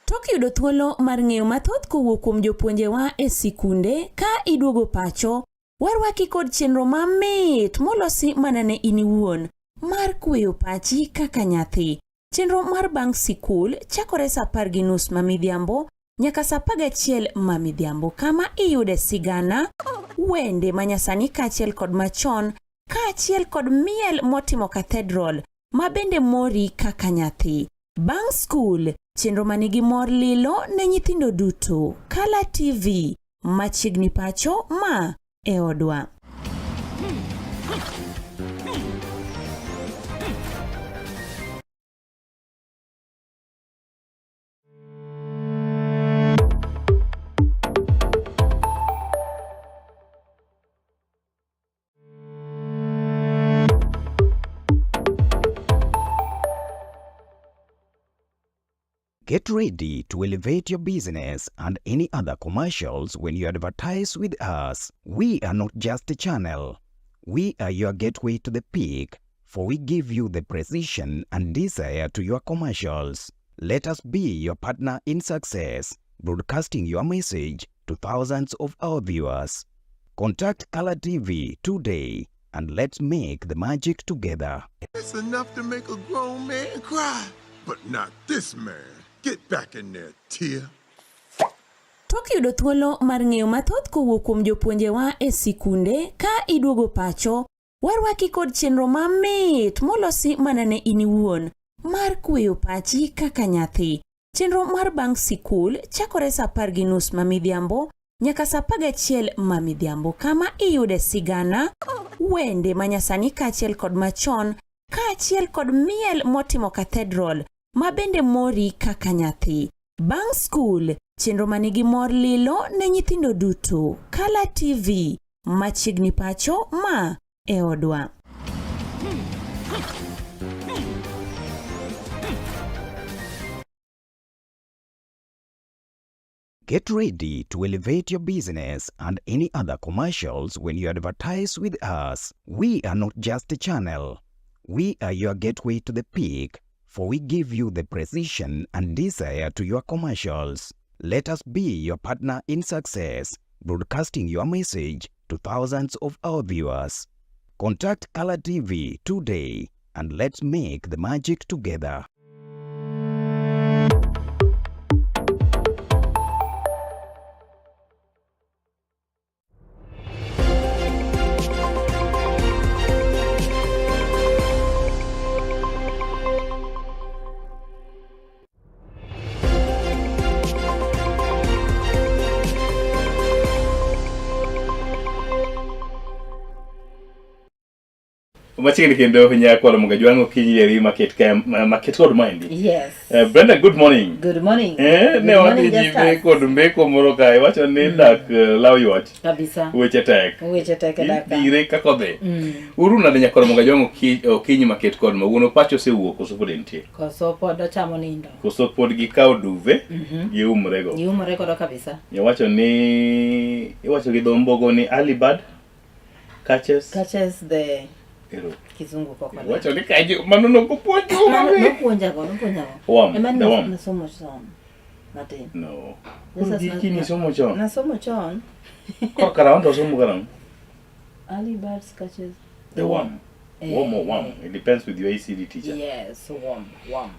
Tok yudo thuolo mar ng'eyo mathoth kowuok kuom jopuonjewa e sikunde ka iduogo pacho, warwaki kod chenro mamit molosi mana ne in iwuon mar kweyo pachi kaka nyathi. Chenro mar bang' sikul chakore sa 10:30 ma midhiambo nyaka sa 11 ma midhiambo kama iyude sigana, wende manyasani kaachiel kod machon, kaachiel kod miel motimo cathedral ma bende mori kaka nyathi. Bang' skul, chenro manigi mor lilo ne nyithindo duto. Kala TV, machiegni pacho ma e odwa. Get ready to elevate your business and any other commercials when you advertise with us. We are not just a channel. We are your gateway to the peak, for we give you the precision and desire to your commercials. Let us be your partner in success, broadcasting your message to thousands of our viewers. Contact Color TV today and let's make the magic together. It's enough to make a grown man cry, but not this man. Get back in there, Tia. Tok yudo thuolo mar ng'eyo mathoth kowuok kuom jopuonjewa e sikunde ka iduogo pacho, Warwaki kod chenro mamit molosi mana ne in iwuon mar kweyo pachi kaka nyathi. Chenro mar bang' sikul chakore saa apar gi nus ma midhiambo nyaka saa apar gachiel ma midhiambo kama iyude sigana, wende manyasani kaachiel kod machon kaachiel kod miel motimo cathedral ma bende mori kaka nyathi. Bang' skul, chenro ma nigi mor lilo ne nyithindo duto. Kala TV, machiegni pacho ma e odwa. Get ready to elevate your business and any other commercials when you advertise with us. We are not just a channel. We are your gateway to the peak, for we give you the precision and desire to your commercials. Let us be your partner in success, broadcasting your message to thousands of our viewers. Contact Color TV today and let's make the magic together. Machiegni kendo nyakwaro Mugajwang' okinyi eri maket ka maket kod maendi. Yes. Brenda, good morning. Good morning. Eh, ne Good wadhi morning, nyime Justus. kod mbeko moro kae wacho ni dak law ywach. Kabisa. Weche tek. Weche tek e daka. Idhire kaka odhi. Mm. Uru nade nyakwaro Mugajwang' okinyi maket kod ma wuon pacho osewuok koso pod entie. Koso pod ochamo nindo. Koso pod gikawo duve Mhm. giumrego. Giumore godo kabisa. Iwacho ni iwacho gi dho mbogo ni early bird catches Catches the Ero. kizungu koko. Iwacho ni kaji mano nokopuonjo Mano nopuonjago, nopuonjago. Worm, Ema the ni worm. nasomo chon. Matin. No. This Koro is giki not- nisomo chon. Nasomo chon. Koro kara wanto wasomo karang'o? Early birds catches The worm. Eh. Worm or worm. It depends with your ECD teacher. Yes, worm, worm.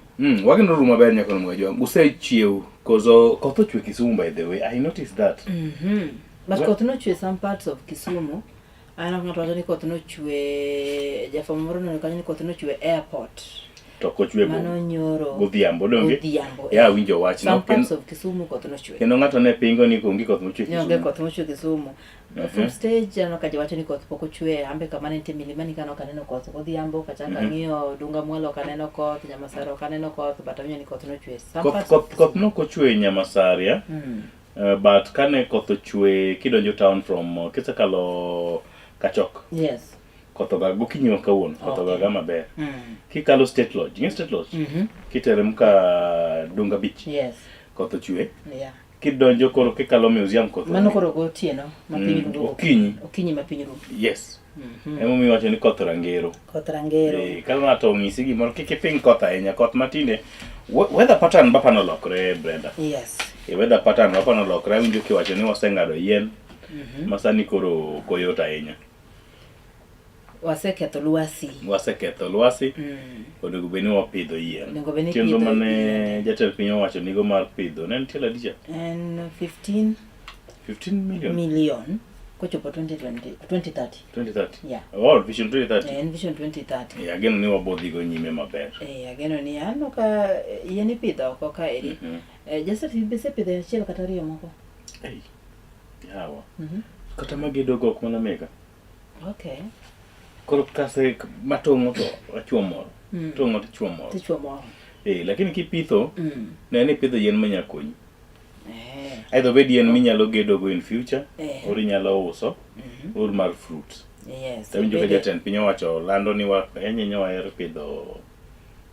Wageno ru maber nyaka no jwa. Usechiew kozo koth ochwe Kisumu by the way. I noticed that. But koth nochwe some parts of Kisumu. Aneno ka ng'ato wacho ni koth nochwe jafwambo moro noneno kanyo ni koth nochwe airport. To ok ochwe Mano nyoro. Godhiambo donge? Godhiambo. Ya winjo wach Some no. parts of Kisumu koth nochwe. Kendo ng'ato ne pingo ni onge koth mochwe Ni onge Kisumu. koth mochwe Kisumu. From stage aneno ka ji wacho ni koth pok ochwe, ambe kama ne nitie milimani kanyo ok aneno koth godhiambo, kachako ang'iyo Dunga Mwalo ok aneno koth, Nyamasare ok aneno koth, but awinjo ni koth nochwe. Some Koth parts of koth koth nok ochwe Nyamasaria. But kane koth ochwe kidonjo town from kisekalo Kachok. Yes. Koth oga gokinyi ma kawuono koth Okay. ogaga maber. Kikalo State Lodge, ing'e State Lodge? Kiterem ka Dunga Beach. Yes. Koth ochwe. Yeah. Kidonjo koro kikalo museum koth Mano onge. koro gotieno ma piny ru. Okinyi. Okinyi ma piny ru. Yes. Emomiyo iwacho ni koth rangero. Koth rangero. Eh, ka ng'ato onyisi gimoro kik iping koth ahinya. Koth matinde weather pattern bapa nolokre Brenda. Yes. E weather pattern bapa nolokre awinjo kiwacho ni waseng'ado yien ma sani koro koyot ahinya. Waseketho lwasi. Waseketho lwasi. Onego bed ni wapidho yien. Onego bed ni Chenro ipidho mane jatend piny owacho nigo mar pidho ne nitie Ladija En 15 15 million million kochopo 2020 2030. 2030. Yeah. Oh, Vision 2030. En Vision 2030. Eh, ageno ni wabodhigo nyime maber. Eh, ageno ni aneno ka yien ipidho oko ka eri. Eh, Joseph isepidho achiel kata ariyo moko. Ei, yawa. Kata magedogo ok mana meka. Okay. Koro kase matong'o to achuo moro. Tong'o to achuo moro. Tichuo moro. Eh, lakini kipitho, ne ni ipidho yien manya konyi. Eh. Either obed yien minyalo gedogo in future, Eh. or inyalo uso, or mar fruit. Yes. Tawinjo ka Obede jatend piny owacho lando ni wa ahinya wahero pidho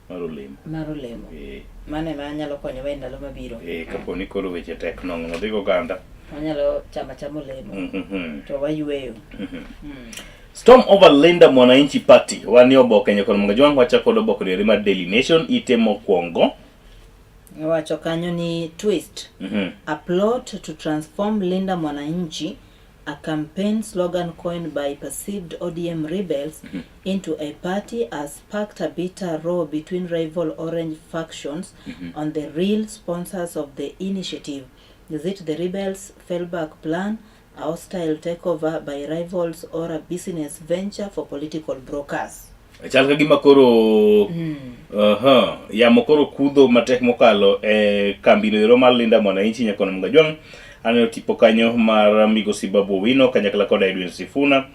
mar olemo. mar olemo. Eh, Mano ema nyalo konyowa e ndalo mabiro. eh, kapo ni koro weche tek nong'o dhi goganda. Wanyalo chamo achama olemo to wayueyo. Storm over Linda Mwananchi Party. Wanie oboke nyakon Mugajwang' wachako kod oboke diere mar Daily Nation ite mokwongo. Iwacho kanyo ni twist. A plot to transform Linda Mwananchi, a campaign slogan coined by perceived ODM rebels, into a party has sparked a bitter row between rival Orange factions on the real sponsors of the initiative. Is it the rebels' fallback plan, a hostile takeover by rivals or a business venture for political brokers. Chal ka gima koro aha, yamo koro kudho matek mokalo e kambino ero mar Linda Mwananchi Nyakono Mgajwang'. Aneno tipo kanyo mar Migosi Babu Owino kanyakla kod Edwin Sifuna.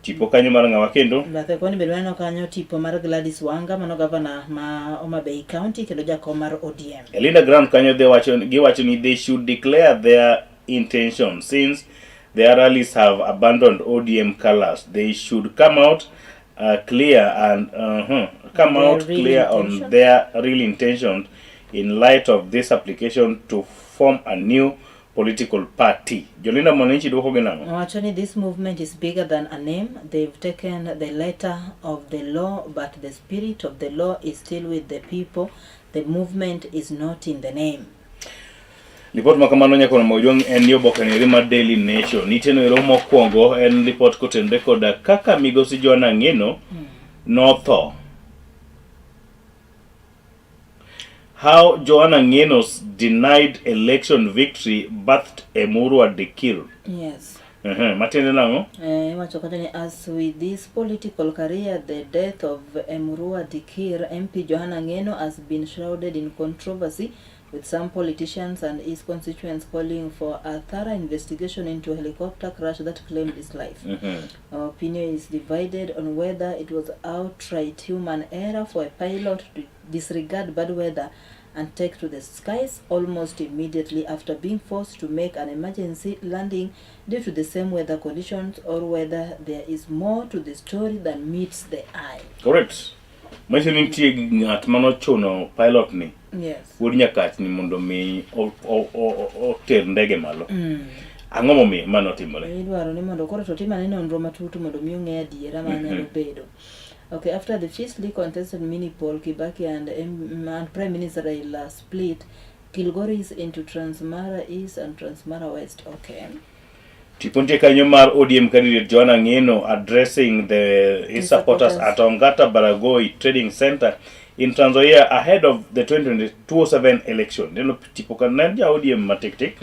Tipo kanyo mar ng'awa kendo? Bathe koni bende waneno kanyo tipo mar Gladys Wanga mano gavana ma Homa Bay County kendo jakom mar ODM. E Linda Ground kanyo they wacho, giwacho ni they should declare their intention since their rallies have abandoned ODM colors. They should come out clear and come Their out real clear on intention. their real intention in light of this application to form a new political party. Jolinda Mwananchi dwoko gi nang'o? Owacho ni this movement is bigger than a name. They've taken the letter of the law, but the spirit of the law is still with the people. The movement is not in the name. Lipot ma kamano nyaka mondo ojwang' en ni oboke ni mar Daily Nation. Nitie no ero mokwongo en lipot kotenore koda kaka migosi Joanna Ng'eno notho. How Joanna Ng'eno's denied election victory birthed Emurua Dikirr. Yes. Matiende nang'o? Iwacho kacha ni as with this political career, the death of Emurua Dikirr MP Johanna Ng'eno has been shrouded in controversy, with some politicians and his constituents calling for a thorough investigation into a helicopter crash that claimed his life. Our opinion is divided on whether it was outright human error for a pilot to disregard bad weather and take to the skies almost immediately after being forced to make an emergency landing due to the same weather conditions, or whether there is more to the story than meets the eye. Correct. Manyiso ni nitie ng'at manochuno pilot ni wuod Nyakach ni mondo mi oter ndege malo. Ang'o momiyo mano otimore? Idwaro ni mondo koro to tim ane nonro matut mondo mi ong'e adiera ma nyalo bedo. Okay, after the fiercely contested mini poll, Kibaki and Prime Minister Raila split Kilgoris into Transmara East and Transmara West. Okay. Tipo nitie kanyo mar ODM candidate Joanna Ng'eno addressing his His supporters supporters. at Ongata Baragoi Trading Center in Trans Nzoia ahead of the 2027 election. Neno tipo ka ne en ja ODM matik tik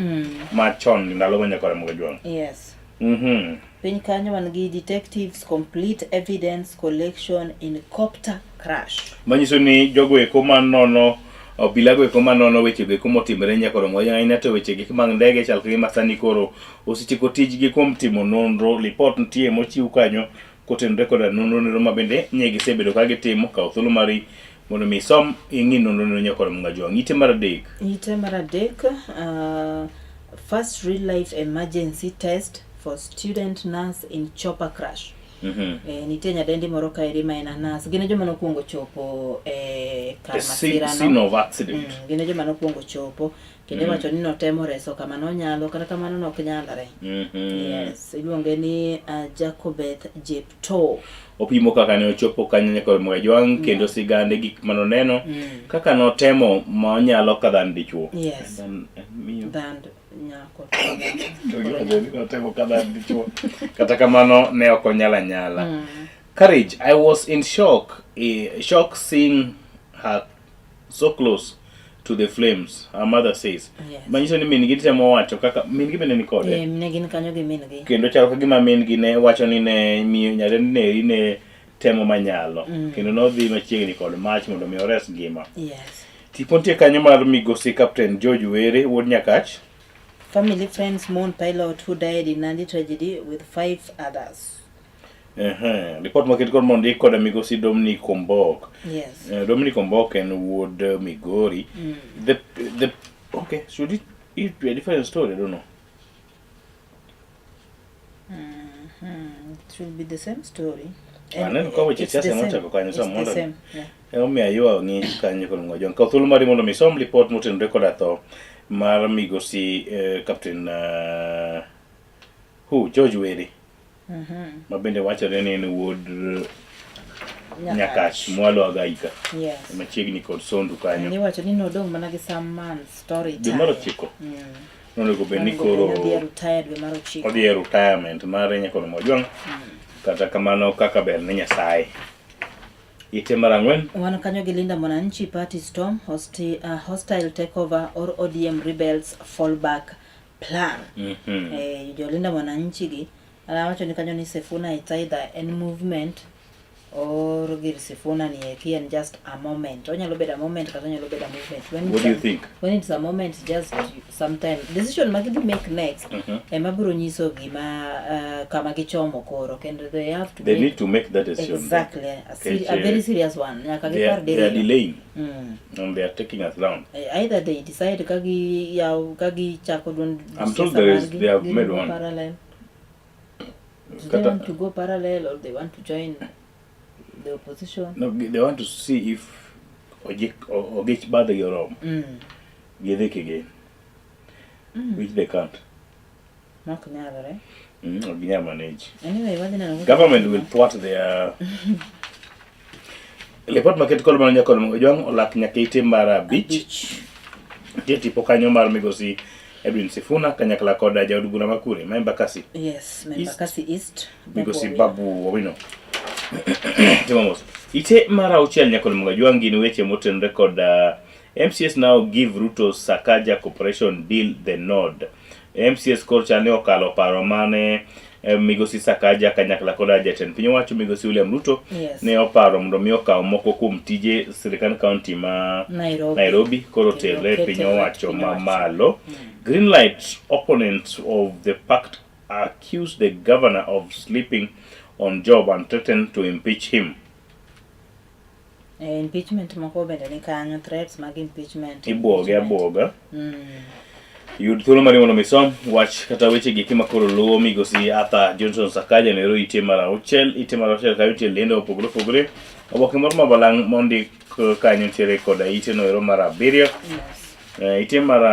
machon ndalo ma nyakore Mugajwang'. Yes. Piny kanyo wan gi detectives complete evidence collection in copter crash. Manyiso ni jogo eko manono obilago eko manono weche go eko motimore nyakoro Mugajwang' ahinya to weche gi mag ndege chal ka gima sani koro osetieko tijgi kuom timo nonro. Lipot nitie mochiw kanyo kotenore koda nonro nero ma bende nye gisebedo ka gitimo. Kaw thuolo mari mondo mi isom ing'i nonro nero nyakoro Mugajwang'. Ite mar adek. Ite mar adek, first real life emergency test for student nurse in chopper crash. Nitie nyadendi moro kaeri ma en a nurse. Gin e joma nokwongo chopo e kar The masirano. scene of accident. Gin e joma nokwongo chopo kendo iwacho ni notemo reso kama nonyalo, kata kamano nok nyalre. Yes, iluonge ni Jacobeth Jeptoo. Opimo kaka ne ochopo kanyo nyaka Mugajwang' kendo sigande gik manoneno kaka notemo ma onyalo ka dhan dichuo. Yes. Dhan, en miyo. Dhan nyako. To giwacho ni notemo ka dhan dichuo. Kata kamano ne ok onyal anyala. Courage, I was in shock seeing her so close to the flames, her mother says. Manyiso ni min gi temo wacho kaka min gi bende ni kode. Ne gin kanyo gi min gi. Kendo chalo ka gima min gi ne wacho ni ne miyo nyadendi neri ne temo manyalo. Kendo nodhi machiegni kod mach mondo mi ores ngima. Tipo nitie kanyo mar migosi Captain George Were wuod Nyakach. Family friends mourn pilot who died in Nandi tragedy with 5 others. Report maket kod mondik kod migosi Dominic Ombok. Dominic Ombok en wuod Migori. Should it be a different story? I don't know. It should be the same story. Aneno ka weche It's the siasa same. mochako kanyo It's the samoro. same, yeah. Emomiyo aywa ng'ich kanyo kod ng'ojo. Kaw thuolo mari mondo mi isom lipot motenore koda tho mar migosi Captain who George Were. Ma bende wachore ni en wuod Nyakach. Nyakach mwalo Agaika. Yes. Machiegni kod Sondu kanyo. Niwacho ni nodong' mana gi some months to Dwe mar retire. ochiko. Nonego bed ni Onego bed ni koro odhi e retire dwe mar ochiko. odhi e retirement mare nyaka Mojwang'. Kata kamano kaka ber ne Nyasaye. Ite mar ang'wen. Wan kanyo gi Linda Mwananchi Party Storm, hostile takeover or ODM rebels fall back plan. Eh, jolinda mwananchi gi awacho ni kanyo ni Sifuna it's either en movement or gir Sifuna ni eki en just a moment. Onyalo bedo a moment kata onyalo bedo a movement. When What it's do you a- think? When it's a moment just sometime decision ma gidhi make next ema biro nyiso gima kama gichomo koro kendo they have to They make need to make that decision. exactly a Nikech, very serious one nyaka They are, gipar they are diriyo. delaying and they are taking us down. Either they decide ka giyaw ka gichako duond I'm told siasa there is- margi, they have gidhi made go one. parallel. Do they Kata- want to go parallel or they want to join the opposition? No, they want to see if Ogich badhi oromo. Gidhi kigin. Which they can't. Mok nyalore. Ok ginyal manage. Anyway, wadhi neno kaka Government will thwart their Lipot maket kod mano nyaka Ojwang olak nyaka ite mar abich. Nitie tipo kanyo mar migosi Edwin Sifuna kanyakla kod jaod bura ma kure ma Embakasi. Yes, East. Embakasi East. Migosi Babu Babu Owino. Timo mos. Ite mar auchiel nyaka Ojwang gin weche motenore kod MCS now give Ruto Sakaja Corporation deal the nod. MCS koro chal ni okalo paro mane migosi Sakaja kanyakla kod jatend piny owacho migosi William Ruto Yes. ne oparo mondo mi okaw moko kuom tije sirkand kaunti ma Nairobi. Nairobi koro Kendo terre kete piny lwet owacho piny owacho. mamalo. Greenlight opponents of the pact accused the governor of sleeping on job and threatened to impeach him. Impeachment moko bende ni kanyo, threats mag impeachment. Ibwoge abwoga. Yud thuolo mari mondo misom wach kata weche gi ma koro luwo migosi Arthur Johnson Sakaja nero ite mar auchiel ite mar auchiel kanyo nitie lendo mopogore opogore oboke moro ma balang' mondik kanyo nitiere koda ite no ero mar abiriyo Yes. Ite mar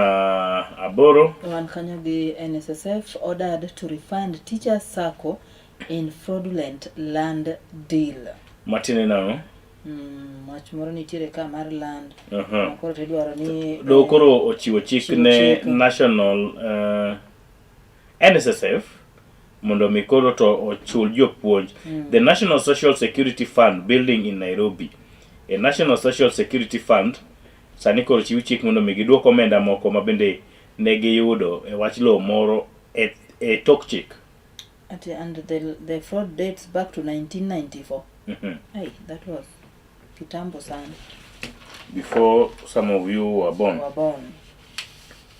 aboro Wan kanyo gi NSSF ordered to refund teachers SACCO in fraudulent land deal. Matiende nang'o? Wach moro nitiere ka mar land. Aha. Ma koro tidwaro ni Doho koro ochiwo chik Chiwo ne chik. National NSSF mondo mi koro to ochul jopuonj. The National Social Security Fund building in Nairobi. A National Social Security Fund sani koro chiw chik mondo mi giduok omenda moko ma bende ne giyudo e wach lowo moro e tok chik. Ati, and the fraud dates back to 1994. Ay, that was kitambo sana. Before some of you were born. Were born.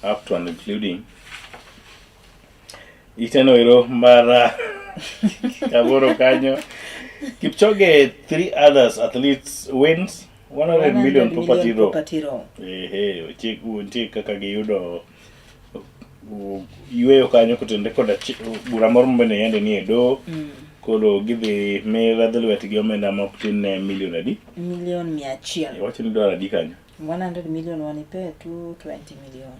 Up to and including iteno ero mara aboro kanyo Kipchoge 3 others athletes wins 100 million property row. property row. Ehe, chik nitie kaka giyudo yueyo kanyo kotenore koda bura moro mabende yande nie e doho. Koro gidhi mi radh lwetgi omenda ma ok tin ne milion adi? Milion 100. Iwacho ni dwaro adi kanyo? 100 million wanipe 220 million.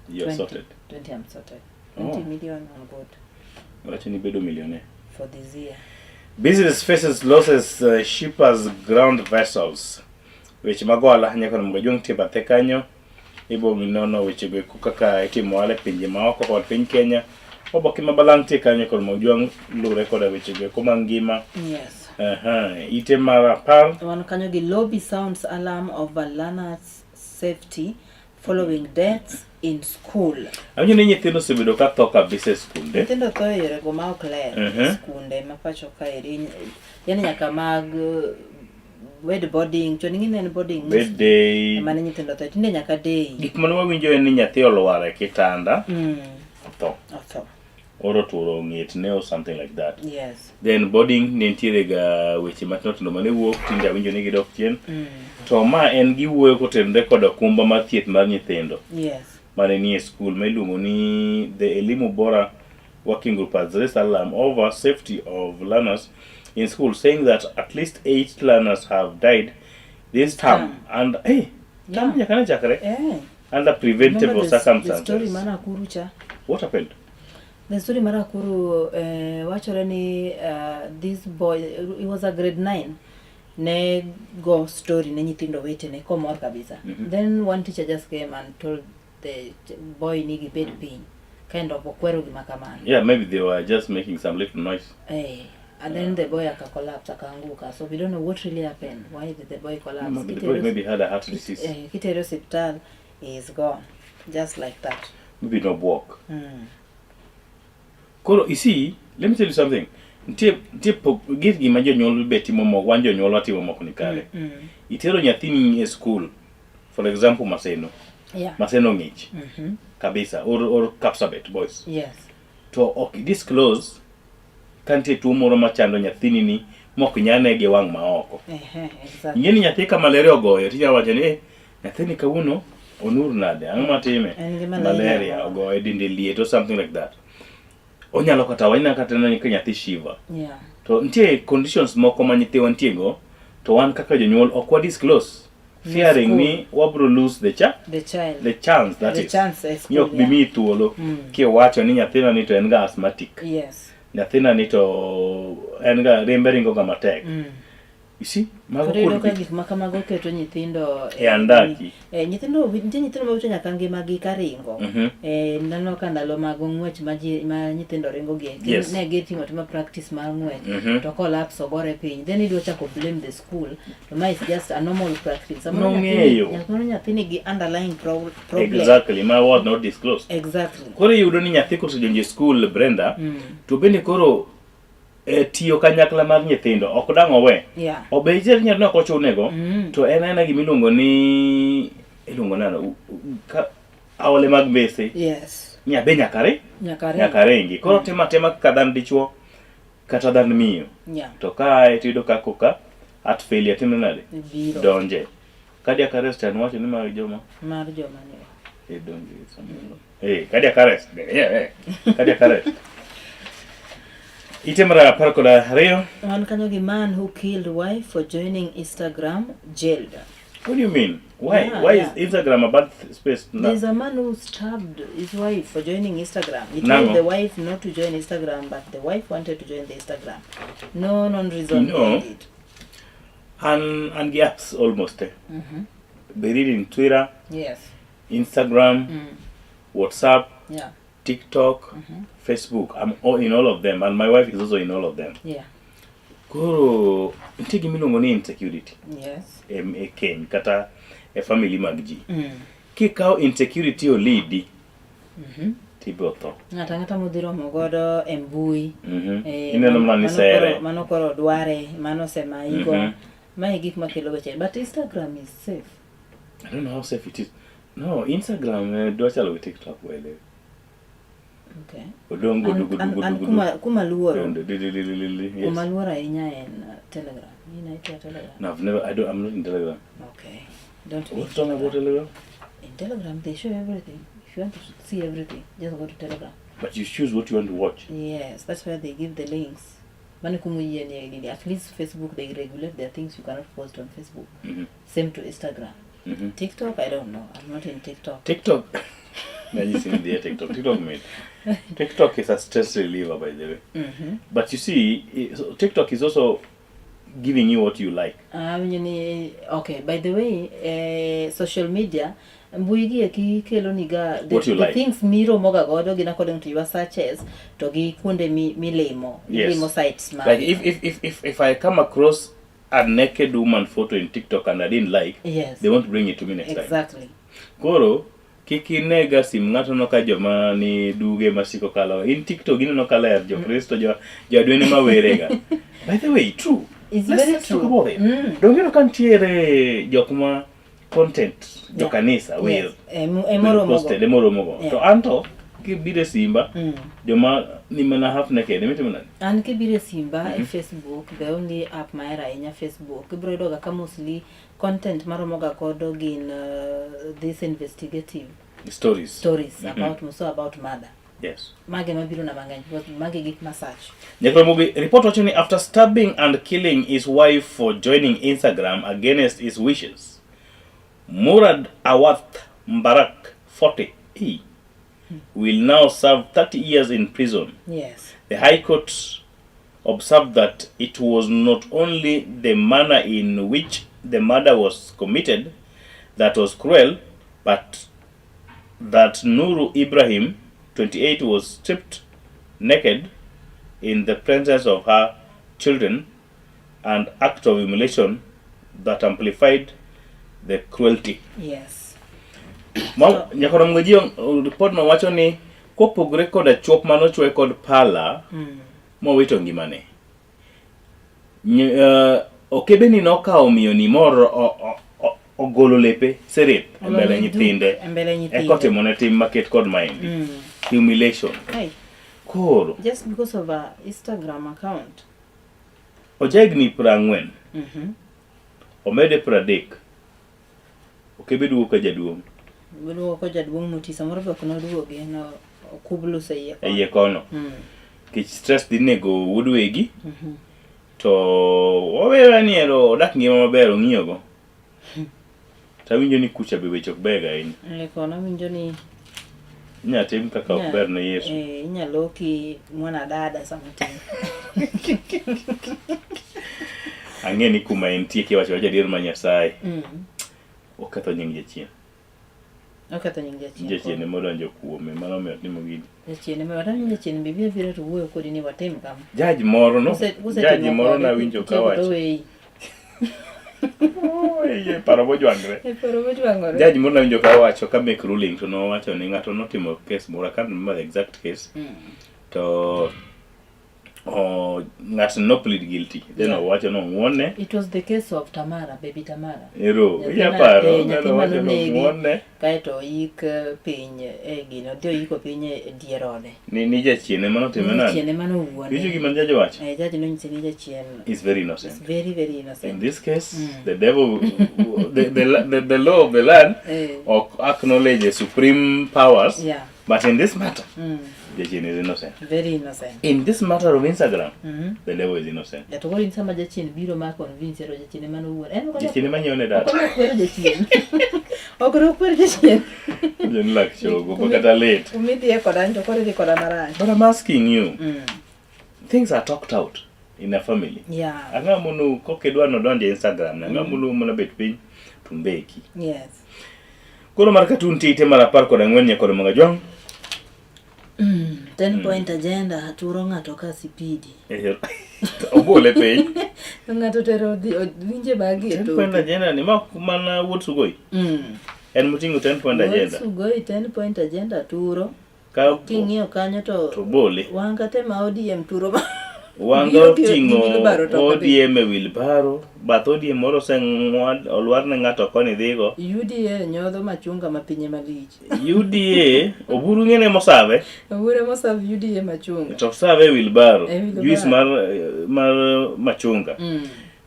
You're 20. sorted. 20 I'm sorted. 20 Oh. million I'm good Iwacho ni bedo millionaire. for this year. Business faces losses shippers ground vessels. Weche mag ohala nyaka onego ojwang' tie bathe kanyo. Ibo nono weche go eko kaka itimo ohala e pinje maoko kod piny Kenya. Oboke ma balang' tie kanyo kod ojwang' luwore koda weche go eko mangima. Yes. Aha, ite mar apar. Wan kanyo gi lobby sounds alarm over learners safety following deaths in school. Awinjo ni nyithindo osebedo ka tho kabisa e skunde. Nyithindo tho e yore go ma ok ler skunde ma pacho kaeri. Yani nyaka mag wed boarding, chon ing'e ni en boarding. Bed day. Ema ne nyithindo tho, tinde nyaka day. Gik mane wawinjo en ni nyathi olwar e kitanda. Otho. Otho. Or oturo ng'etne or something like that. Yes. Then boarding ne nitiere ga weche matindo tindo mane wuok tinde awinjo ni gidok chien. To ma en giwuoyo kotenore kod okumba mar thieth mar nyithindo. Yes. Mane nie skul ma iluongo ni the Elimu Bora Working Group has raised alarm over safety of learners in school, saying that at least 8 learners have died this term. And hey, term nyaka ne chakre. Under preventable Remember the circumstances. story mar Nakuru cha. What happened? The story mar Nakuru wachore ni this boy, he was a grade 9. Ne go story ne nyithindo wetene komor kabisa. Then one teacher just came and told the boy ni gibed piny. Kind of okwero gima kamano. Yeah, maybe they were just making some little noise. And then the boy aka collapse, akaanguka. So we don't know what really happened. Why did the boy collapse? Maybe the boy maybe had a heart disease. Kitero hospital is gone. Just like that. Maybe nobuok. Koro you see, let me tell you something. Nitie nitie pok gik gima jonyuol be timo moko, wan jonyuol watimo moko ni kare. Itero nyathini e school, for example Maseno. Maseno ng'ich kabisa or Kapsabet boys. To ok disclose ka nitie tuo moro machando nyathini ni mok nyane gi wang' maoko. Ehe, exactly. Ing'e ni nyathi ka malaria ogoyo tinyalo wacho ni eh, nyathini kawuono onur nade, ang'o matime? En gi malaria. Malaria ogoye, dende liet or something like that. Onyalo kata wanyalo kata neno ka nyathi shiver. To nitie conditions moko ma nyithiwa nitie go to wan kaka jonyuol ok wa disclose Ni fearing school. ni wabro lose the cha The child. the chance that The is chance e school, ni ok bi yeah. miyi thuolo kiwacho ni nyathina ni to en ga asthmatic nyathina ni to en ga rembe ringo ga matek you see mago Koro iyudo could ka be gik ma kamago keto nyithindo E andaki. Eh, nyithindo nitie nyithindo ma wito nyaka ngimagi ka ringo. Eh, neno ka ndalo mag ng'wech ma ji ma nyithindo ringo gi ne gitimo atima practice mar ng'wech to collapse ogore piny then idwa chako blame the school to ma is just a normal practice. Samoro Nong'eyo. samoro nyathi nigi underlying problem. Exactly ma was not disclosed. Koro iyudo ni nyathi kosedonjo e school Brenda to bende koro e, tiyo kanyakla mar nyithindo ok dang' owe obed ni ok ochunego to en aena gima iluongo ni iluongo nano ka aole mag mbese ni abe nyaka ri Nyaka ringi. nyaka ringi koro timo atima kaka dhan dichuo kata dhan miyo to kae to iyudo ka koka heart failure timre nade Biro. donje cardiac arrest en wacho ni mar joma Mar joma ni. e donje samoro eh cardiac arrest yeah, yeah. cardiac arrest ite mar 12. Wan kanyo gi man who killed wife for joining Instagram jailed. What do you mean? Why? Yeah, Why yeah. is Instagram a bad space? No. There's a man who stabbed his wife for joining Instagram. He told Nang'o? the wife not to join Instagram, but the wife wanted to join the Instagram. No known reason You know, behind it. An gi apps almost. Eh. Be reading Twitter, Instagram, WhatsApp, TikTok, Facebook. I'm all in all of them, and my wife is also in all of them. Koro nitie gima iluongo ni insecurity e keny kata e family mag ji. Kikawo insecurity olidi, tibiro tho. Ng'ato ang'ata modhi romo godo e mbui. Eh, Ineno mana ni mano sere. mano koro dware, mano osemaigo. Mae gik makelo weche. But Instagram is safe. I don't know how safe it is. No, Instagram dwa chalo gi TikTok by the way. Okay. Odongo dugu dugu An dugu. kuma luoro. Yes. Kuma luoro ahinya en Telegram. In aitia Telegram. No, I've never. I don't. I'm not in Telegram. Okay. Don't be. What's wrong about Telegram? In Telegram, they show everything. If you want to see everything, just go to Telegram. But you choose what you want to watch. Yes, that's where they give the links. Mano kumuyie ni nini. At least Facebook, they regulate their things you cannot post on Facebook. Same to Instagram. TikTok, I don't know. I'm not in TikTok. TikTok. Now you see the TikTok. TikTok mate. TikTok is a stress reliever, by the way. But you see, so TikTok is also giving you what you like. Ah, winjo ni okay, by the way, social media mbui gi eki kelo ni ga What you the like. things miromoga godo gin according to your searches to gi kuonde mi, milimo ilimo sites ma Like if I come across a naked woman photo in TikTok and I didn't like, they won't bring it to me next time. Koro kik inega sim ng'ato no ka joma ni duge masiko kalo in TikTok ineno ka ler jokristo jo joadwene ma werega. By the way, true. It's Let's, very let's talk true. about it. Donge ineno ka nitiere jok ma content jokanisa wer Emoromogo. posted emoromogo to anto kibiro e simba joma ni mana half naked emitimo nade? An kibiro e simba e Facebook, the only app mahero ahinya Facebook, ibiro yudoga ka mostly content maromoga godo gin this investigative Stories. stories about so about murder. Mage mabiro na mang'eny because mage gik ma search. Nyakromogi report wacho ni after stabbing and killing his wife for joining Instagram against his wishes, Murad Awath Mbarak, 40, E, will now serve 30 years in prison. The High Court observed that it was not only the manner in which the murder was committed that was cruel, but that Nuru Ibrahim, 28, was stripped naked in the presence of her children, an act of humiliation that amplified the cruelty. Ma nyakoro mweji report no wacho ni kopogore koda chuop manochwe kod pala mowito ngimane. Okebe ni nokawo miyo ni mor ogolo lepe serep e mbele nyithinde E mbele nyithinde. eka otimone tim maket kod maendi humiliation Hey, koro just because of a Instagram account. ojahigni 40 omede 30 okebe duogo ka jaduong' Oduogo ko jaduong' moti samoro be ok noduogi no okublu e iye e iye kono nikech stress dhi nego wuod wegi to wawewe ni ero odak ngima maber ong'iyogo to awinjo ni kucha be weche ok ber ahinya E kono awinjo ni inya tim kaka ok ber ne Yesu eh, inyaloki mwana dada sama tin. ang'e ni kuma entie kiwacho wach adier ma Nyasaye oketho nying jachien Oketho nying jachien. jachien ema odonjo kuome mano omiyo otimo gini Jachien ema watang' jachien be biro biro to wuoyo kodi ni watim kama. judge moro no Usetimo judge moro kode, nawinjo kutieko to kawacho weyi. Iye, paro mojwangre E paro mojwangore. judge moro nawinjo kawacho ka make ruling to nowacho ni ng'ato notimo case moro I can't remember the exact case to oh, ng'atno no plead guilty then owacho ni ong'wonne It was the case of Tamara, baby Tamara. ero Nyathi inya ma- paro eh, nyathi ng'ano wacho ni manonegi, ong'wonne Kaeto oyik piny e gino, odhi oyiko piny e dier ode. ni jachien ema notime nade Jachien ema nowuonde. Winjo gima judge owacho Eh, judge nonyise ni jachien is very innocent is very very innocent. in this case the devil the law of the land Eh. ok acknowledge the supreme powers Yeah. but in this matter jachien is innocent Very innocent. in this matter of Instagram the devil is innocent Ja to koro in sama jachien biro ma convince ero jachien ema nowuonde. En ok onyal- jachien ema nyiewo ne data ok onyal kwero jachien. Ok nokwero jachien. Jachien lak chogo ma kata lit Kumidhiye koda ni to koro idhi koda marach. but I'm asking you things are talked out in a family Yeah. ang'o mono kokidwa nodonjo e Instagram ne ang'o mono mana bet piny to mbeki Yes. koro mar katun nitie ite mar 14 nyaka kod mga jwang' 10 point agenda turo ng'ato ka sipidi. Obole piny Ng'ato tero odhi winje bagi e 10 toke. point agenda ni ma mana wuod Sugoi en moting'o 10 point agenda Sugoi 10 point agenda turo. ka King'iyo kanyo to to bole wanga te ma ODM turo ma. Wanga Biro gi- gi oting'o wheelbarrow to ok odhi. ODM e wheelbarrow bath ODM moro oseng'wad olwar ne ng'ato koni dhigo UDA nyodho machunga ma pinye malich. UDA Oburu ng'ene mosave Oburu mosav UDA machunga. to osave e wheelbarrow E wheelbarrow. juice mar machunga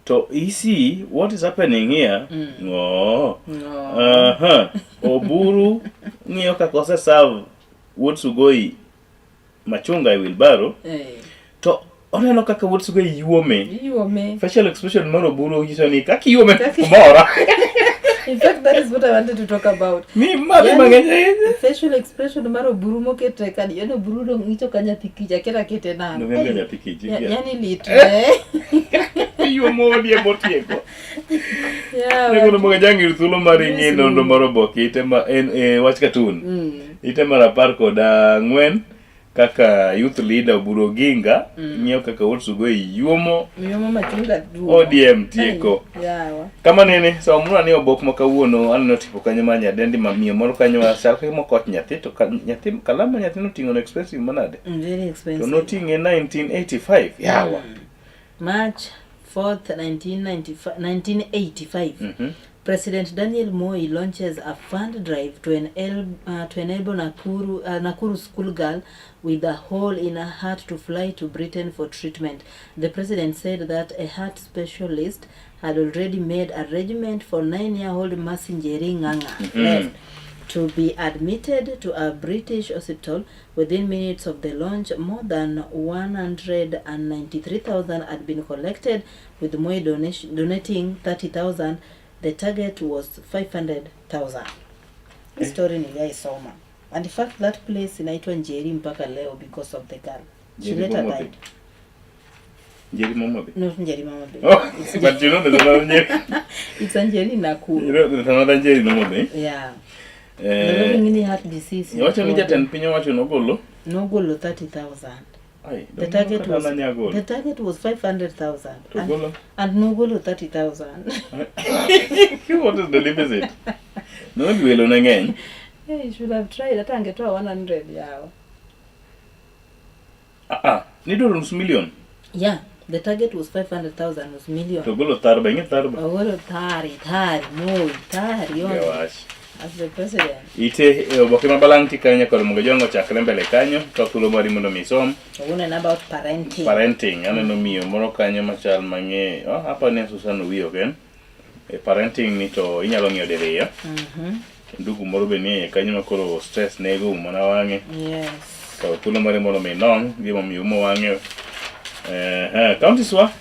to you see what is happening here no No. Aha. Oburu ng'iyo kaka oseserve wuod Sugoi machunga e wheelbarrow Eh. to oneno kaka wuod Sugoi yuome Iyuome. facial expression mar Oburu nyiso ni kaka iyuome mora In fact, that is what I wanted to talk about. Mi madhi mang'eny ahinya. Facial expression mar Oburu mokete kadi, yani Oburu dong ng'icho ka nyathi kich, akia akete nang'o. Dong en ga nyathi kich, yeah. Yani lit ne. Iyuomo ODM otieko Yeah, Nego moga jang'ir thuolo mar ing'e nonro mar oboke ite ma en e, wach katun ite mar 14 kaka youth leader Oburu Oginga ng'iyo kaka Wuod Sugoi yuomo Yuomo machunga duomo. ODM tieko Ai, Yawa. kama nene sama mura ni obok ma kawuono aneno tipo kanyo ma nyadendi ma miyo moro kanyo ma chal ka gima okoch nyathi to ka, nyathi kalam ma nyathi noting'o no expensive manade Very to expensive. noting'e 1985 yawa March 4th, 1985. President Daniel Moi launches a fund drive to enable Nakuru schoolgirl with a hole in her heart to fly to Britain for treatment. The president said that a heart specialist had already made arrangement for 9-year-old Mercy Njeri Ng'ang'a left to be admitted to a British hospital. Within minutes of the launch, more than 193,000 had been collected, with Moi donating 30,000. The target was 500,000. Hii story niliaisoma. And in fact that place inaitwa Njeri mpaka leo because of the girl. She Njeri later Mama died. Njeri Mama Bay. Not Njeri Mama Bay. Oh, but you know there's another Njeri. It's a Njeri Nakuru. You know there's another Njeri Mama Bay. Yeah. Ngini heart disease. Iwacho ni jatend piny owacho nogolo Nogolo 30,000. Ai, The donge target kata was nanyagolo. the target was 500,000 To and, golo? and nogolo 30,000. What is the deficit? No welo ne ng'eny. Hey, you should have tried. Hata angetoa 100 yao. Ah ah, nidwaro nus million. Yeah, the target was 500,000 was million. To golo tharba, ing'e tharba. Ogolo thari, thari, moi, thari, Onge onge. wach. As the president. Ite e oboke ma balang' ti kanyo kod Muga Jongo chakre mbele kanyo ka thuolo mari mondo mi isom. Kawuono en about parenting. Parenting, aneno miyo moro kanyo machal mang'e. Oh, apa ni en Susan Owiyo ok en? E parenting ni to inyalo ng'iyo diriyo. Ndugu moro be nie iye kanyo ma koro stress nego umo mana wang'e. Yes. Kaw thuolo mari mondo mi inong' gimomiyo umo wang'e. Eh, counties wa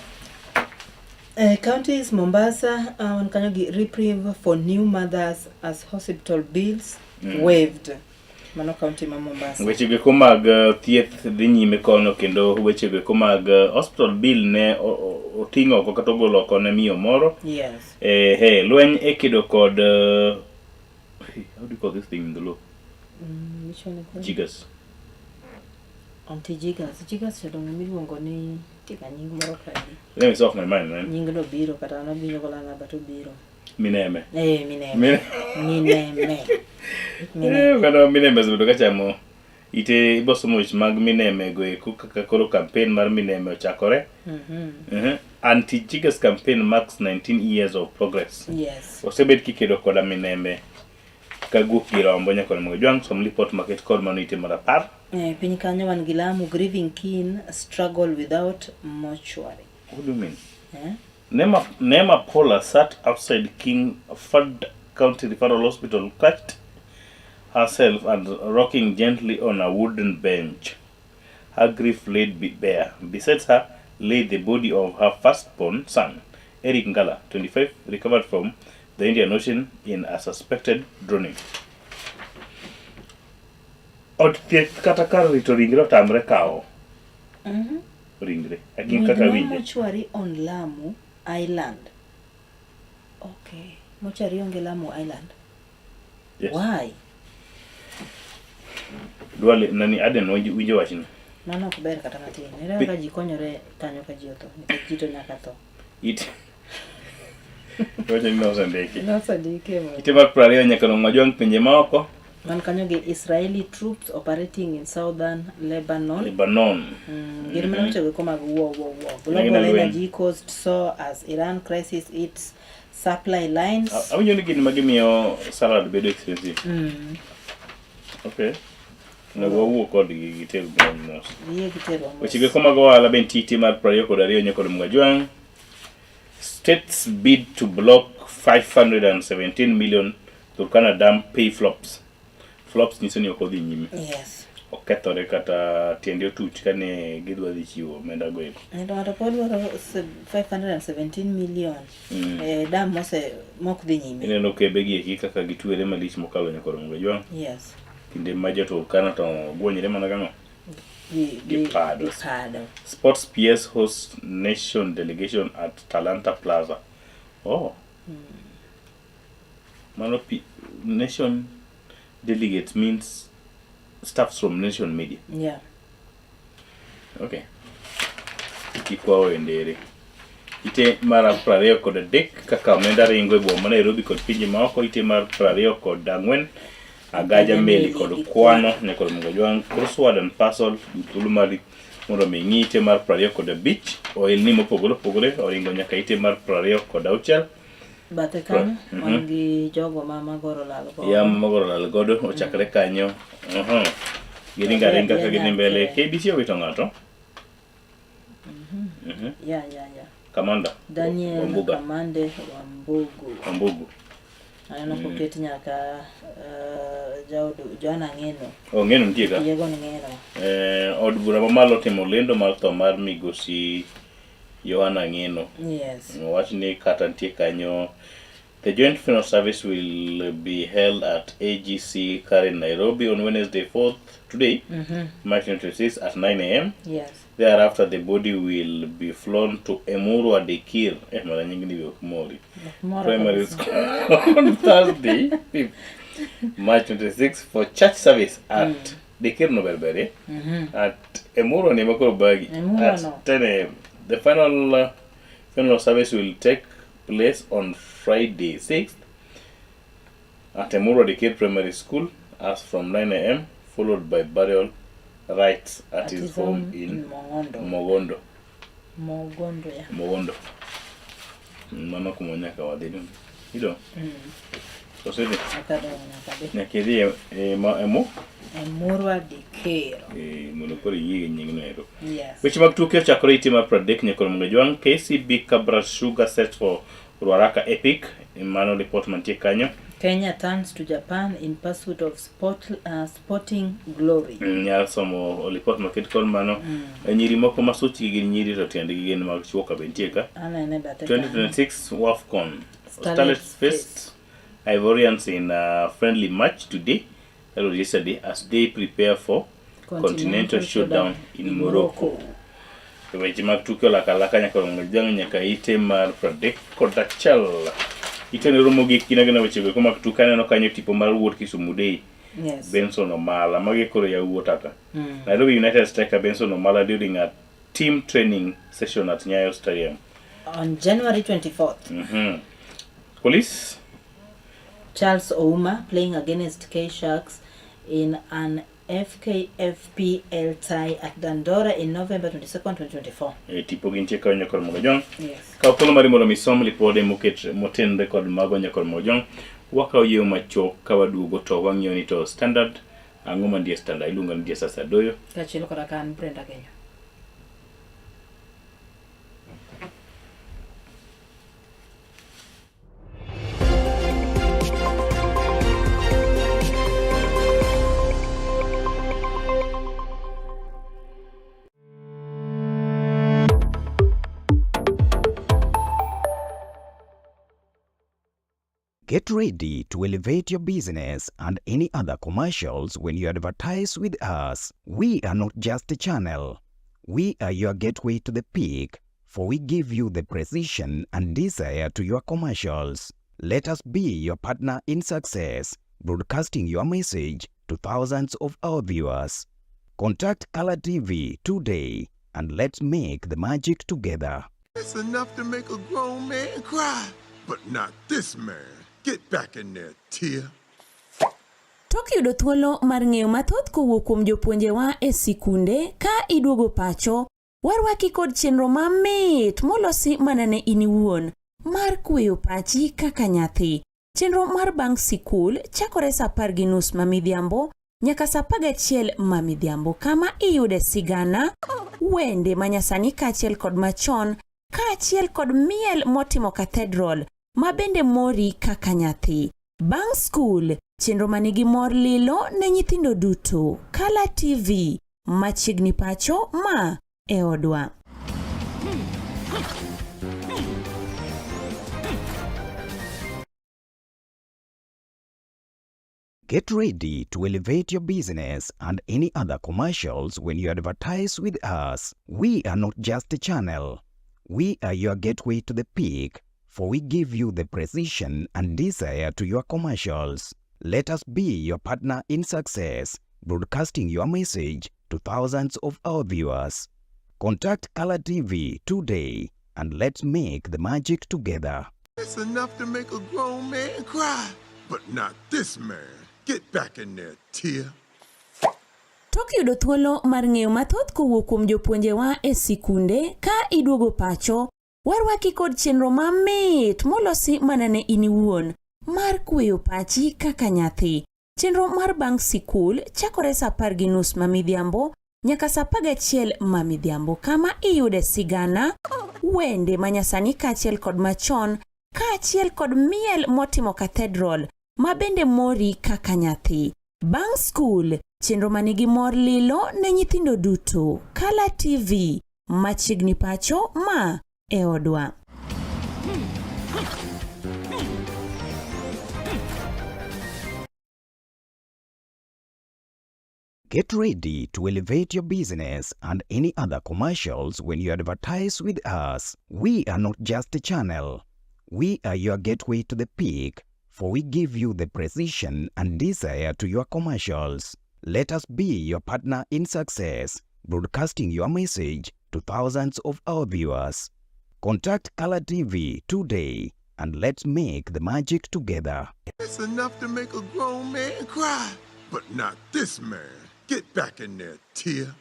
Eh, counties Mombasa wan kanyo gi reprieve for new mothers as hospital bills waived. Mano county ma Mombasa. Weche go eko mag eh, thieth dhi nyime kono kendo weche go eko mag eh, hospital bill ne oting'o oko kata ogolo oko ne miyo moro. Yes. Eh, he, lweny e kedo kod eh, how do you call this thing in the law? Which one is that? Jiggers. Anti Jiggers. Jiggers to dong miluongo ni tika nying moro kae. Let me off my mind, man. Nying no biro kata an obiro kolana but obiro. Mineme. Eh, mineme. Mineme. Mineme. Eh, kata mineme osebedo ka chamo ite ibosomo weche mag mineme go eko kaka koro campaign mar mineme ochakore. Anti-Jiggers campaign marks 19 years of progress. Yes. Osebed kikedo koda minembe ka guok gi rombo nyaka Ramogi Ojwang' som lipot maket kod mano ite mar apar. Eh, piny kanyo wan gi Lamu grieving kin struggle without mortuary. What do you mean? Eh? Nema Paula sat outside King Fahd County Referral Hospital, clutched herself and rocking gently on a wooden bench. Her grief laid bare. Beside her lay the body of her firstborn son, Eric Ngala, 25, recovered from the Indian Ocean in a suspected drowning. Od thieth kata kar rito ringre otamre kawo ringre. Akin With kaka no winje. mortuary on Lamu Island. Okay. Mortuary onge Lamu Island. Yes. Why? Dwale nani Aden winjo winjo wachni. Mano ok ber kata matin. Ere kaka ji konyore kanyo ka ji otho nikech ji to nyaka tho. It Wacho ni nosendiki. Nosendiki mo. Ite mar 20 nyaka nong'o jwang' pinje maoko. Man kanyo gi Israeli troops operating in southern Lebanon. Lebanon. Gin mana weche go mag wuo wuo wuo. Gin Global lweny. energy cost soar as Iran crisis its supply lines. Awinjo ni gin ma gimiyo salad bedo expensive. Okay. Onego wawuo kodgi giter mos. Yie giterwa mos. Weche go mag ohala be nitie ite mar 22 nyaka Ramogi Ajwang'. States bid to block 517 million Turkana Dam pay flops. Flops nyiso ni ok odhi nyime. Yes. Okethore kata tiende otuch kane gidwa dhi chiwo omenda go eko. Ng'ato ng'ato pod dwaro 517 million eh, dam mose mok dhi nyime. Ineno kebe gi eki kaka gitwere malich mokalo nyaka Ramogi Ajwang'. Yes. Kinde ma jo Turkana to gwonyre mana gang'o? Gi Gi pado. Gi pado. Sports PS hosts nation delegation at Talanta Plaza. Oh. Mano P nation delegates means staffs from Nation Media. Yeah. Okay. Kik wawe ndere. Ite mar 23 kaka omenda ringo e boma ma Nairobi kod pinje maoko. Ite mar 24 agaja meli kod kwano ne kod Mungu Jwang' crossword and puzzle thuolo mari mondo mi ing'i ite mar 25 ohelni mopogore opogore oringo nyaka ite mar 26 Bathe kanyo wan gi jogo ma magoro lal godo. Ya magoro lal godo ochakre kanyo. Giringo aringa ka gidhi mbele. KBC owito ng'ato. Ya ya ya. Kamanda. Daniel Wambuga. Kamande Wambugu. Wambugu. Aneno koket nyaka jaod Joana Ng'eno. Oh, Ng'eno nitie ka. Yegon Ng'eno. Eh, od bura mamalo otimo lendo mar tho mar migosi Yohana Ng'eno. Yes. Wach ni kata nitie kanyo. The joint funeral service will be held at AGC Karen, Nairobi on Wednesday 4th, today, March 26 at 9 a.m. Yes. Thereafter, the body will be flown to Emurua Dikir, mara nyingi ni ok mori, Moro Primary kabisa. School on Thursday, 5th March 26 for church service at Dikir no berbere, at Emurua ni makoro bagi Emurua at no. 10 a.m. The final funeral service will take place on Friday 6th at Emurua Dikir Primary School As from 9 am followed by burial rites at, his home in Mogondo. Mogondo. Mogondo ya. Mogondo. Mano kuma nyaka wadhi dong. Ido. Osedhi. Akadongo nyaka dhi. Nyaka idhi e, e, ma- e mo Emurwa Dikero. e, mondo koro ing'e gi nyingno ero. Yes. Weche mag tuke ochakore ite mar 30 nyaka Ramogi Jwang'. KCB Kabras Sugar set for Ruaraka Epic. Mano ripot mantie kanyo. Kenya turns to Japan in pursuit of sport, sporting glory. Nyalo somo ripot maket kod mano. Nyiri moko ma suchgi gin nyiri to tiendgi gin mag chwo ka be nitie ka. Anene bathe kanyo. 2026 WAFCON. Starlets Starlets faced Ivorians in a friendly match today, that was yesterday, as they prepare for Continental, Showdown in Morocco. Weche mag tuke olaka alaka nyaka romo jang nyaka ite mar 31. Ite ne romo gik gin agina weche go mag tuke aneno kanyo tipo mar wuod Kisumu Day. Yes. Benson Omala magi koro yawuot ka. Nairobi United striker Benson Omala during a team training session at Nyayo Stadium. On January 24th, Police Charles Ouma playing against K Sharks in an FKFPL tie at Dandora in November 22nd, 2024. E, tipo gintie kanyo nyakor Mogajong. Yes. Kaw thuolo mari mondo mi isom lipode moket motenre kod mago nyakor Mogajong. Wakawo yieyo machuok ka waduogo to wang'iyo ni to standard ang'o mandie standard iluongo ni Jesus Adoyo. Kaachiel koda ka an Brenda Genyo. Get ready to elevate your business and any other commercials when you advertise with us. We are not just a channel. We are your gateway to the peak, for we give you the precision and desire to your commercials. Let us be your partner in success, broadcasting your message to thousands of our viewers. Contact Color TV today and let's make the magic together. It's enough to make a grown man cry, but not this man. Get back in there, Tia. Tok yudo thuolo mar ng'eyo mathoth kowuok kuom jopuonjewa e sikunde ka iduogo pacho, warwaki kod chenro mamit molosi mana ne in iwuon mar kweyo pachi kaka nyathi. Chenro mar bang' sikul chakore sa apar gi nus ma midhiambo nyaka sa apar gachiel ma midhiambo kama iyude sigana, wende manyasani kaachiel kod machon kaachiel kod miel motimo cathedral ma bende mori kaka nyathi. Bang' skul, chenro manigi mor lilo ne nyithindo duto. Kala TV, machiegni pacho ma e odwa. Get ready to elevate your business and any other commercials when you advertise with us. We are not just a channel. We are your gateway to the peak, for we give you the precision and desire to your commercials. Let us be your partner in success, broadcasting your message to thousands of our viewers. Contact Color TV today and let's make the magic together. It's enough to make a grown man cry, but not this man. Get back in there, Tia. Tok yudo thuolo mar ng'eyo mathoth kowuok kuom jopuonjewa e sikunde ka iduogo pacho, warwaki kod chenro mamit molosi mana ne in iwuon mar kweyo pachi kaka nyathi. Chenro mar bang' sikul chakore sa apar gi nus ma midhiambo nyaka sa apar gachiel ma midhiambo kama iyude sigana, wende manyasani kaachiel kod machon kaachiel kod miel motimo cathedral ma bende mori kaka nyathi. Bang' skul, chenro manigi mor lilo ne nyithindo duto. Kala TV, machiegni pacho ma e odwa. Get ready to elevate your business and any other commercials when you advertise with us. We are not just a channel. We are your gateway to the peak, for we give you the precision and desire to your commercials. Let us be your partner in success, broadcasting your message to thousands of our viewers. Contact Color TV today and let's make the magic together. It's enough to make a grown man cry, But not this man. Get back in there, Tia.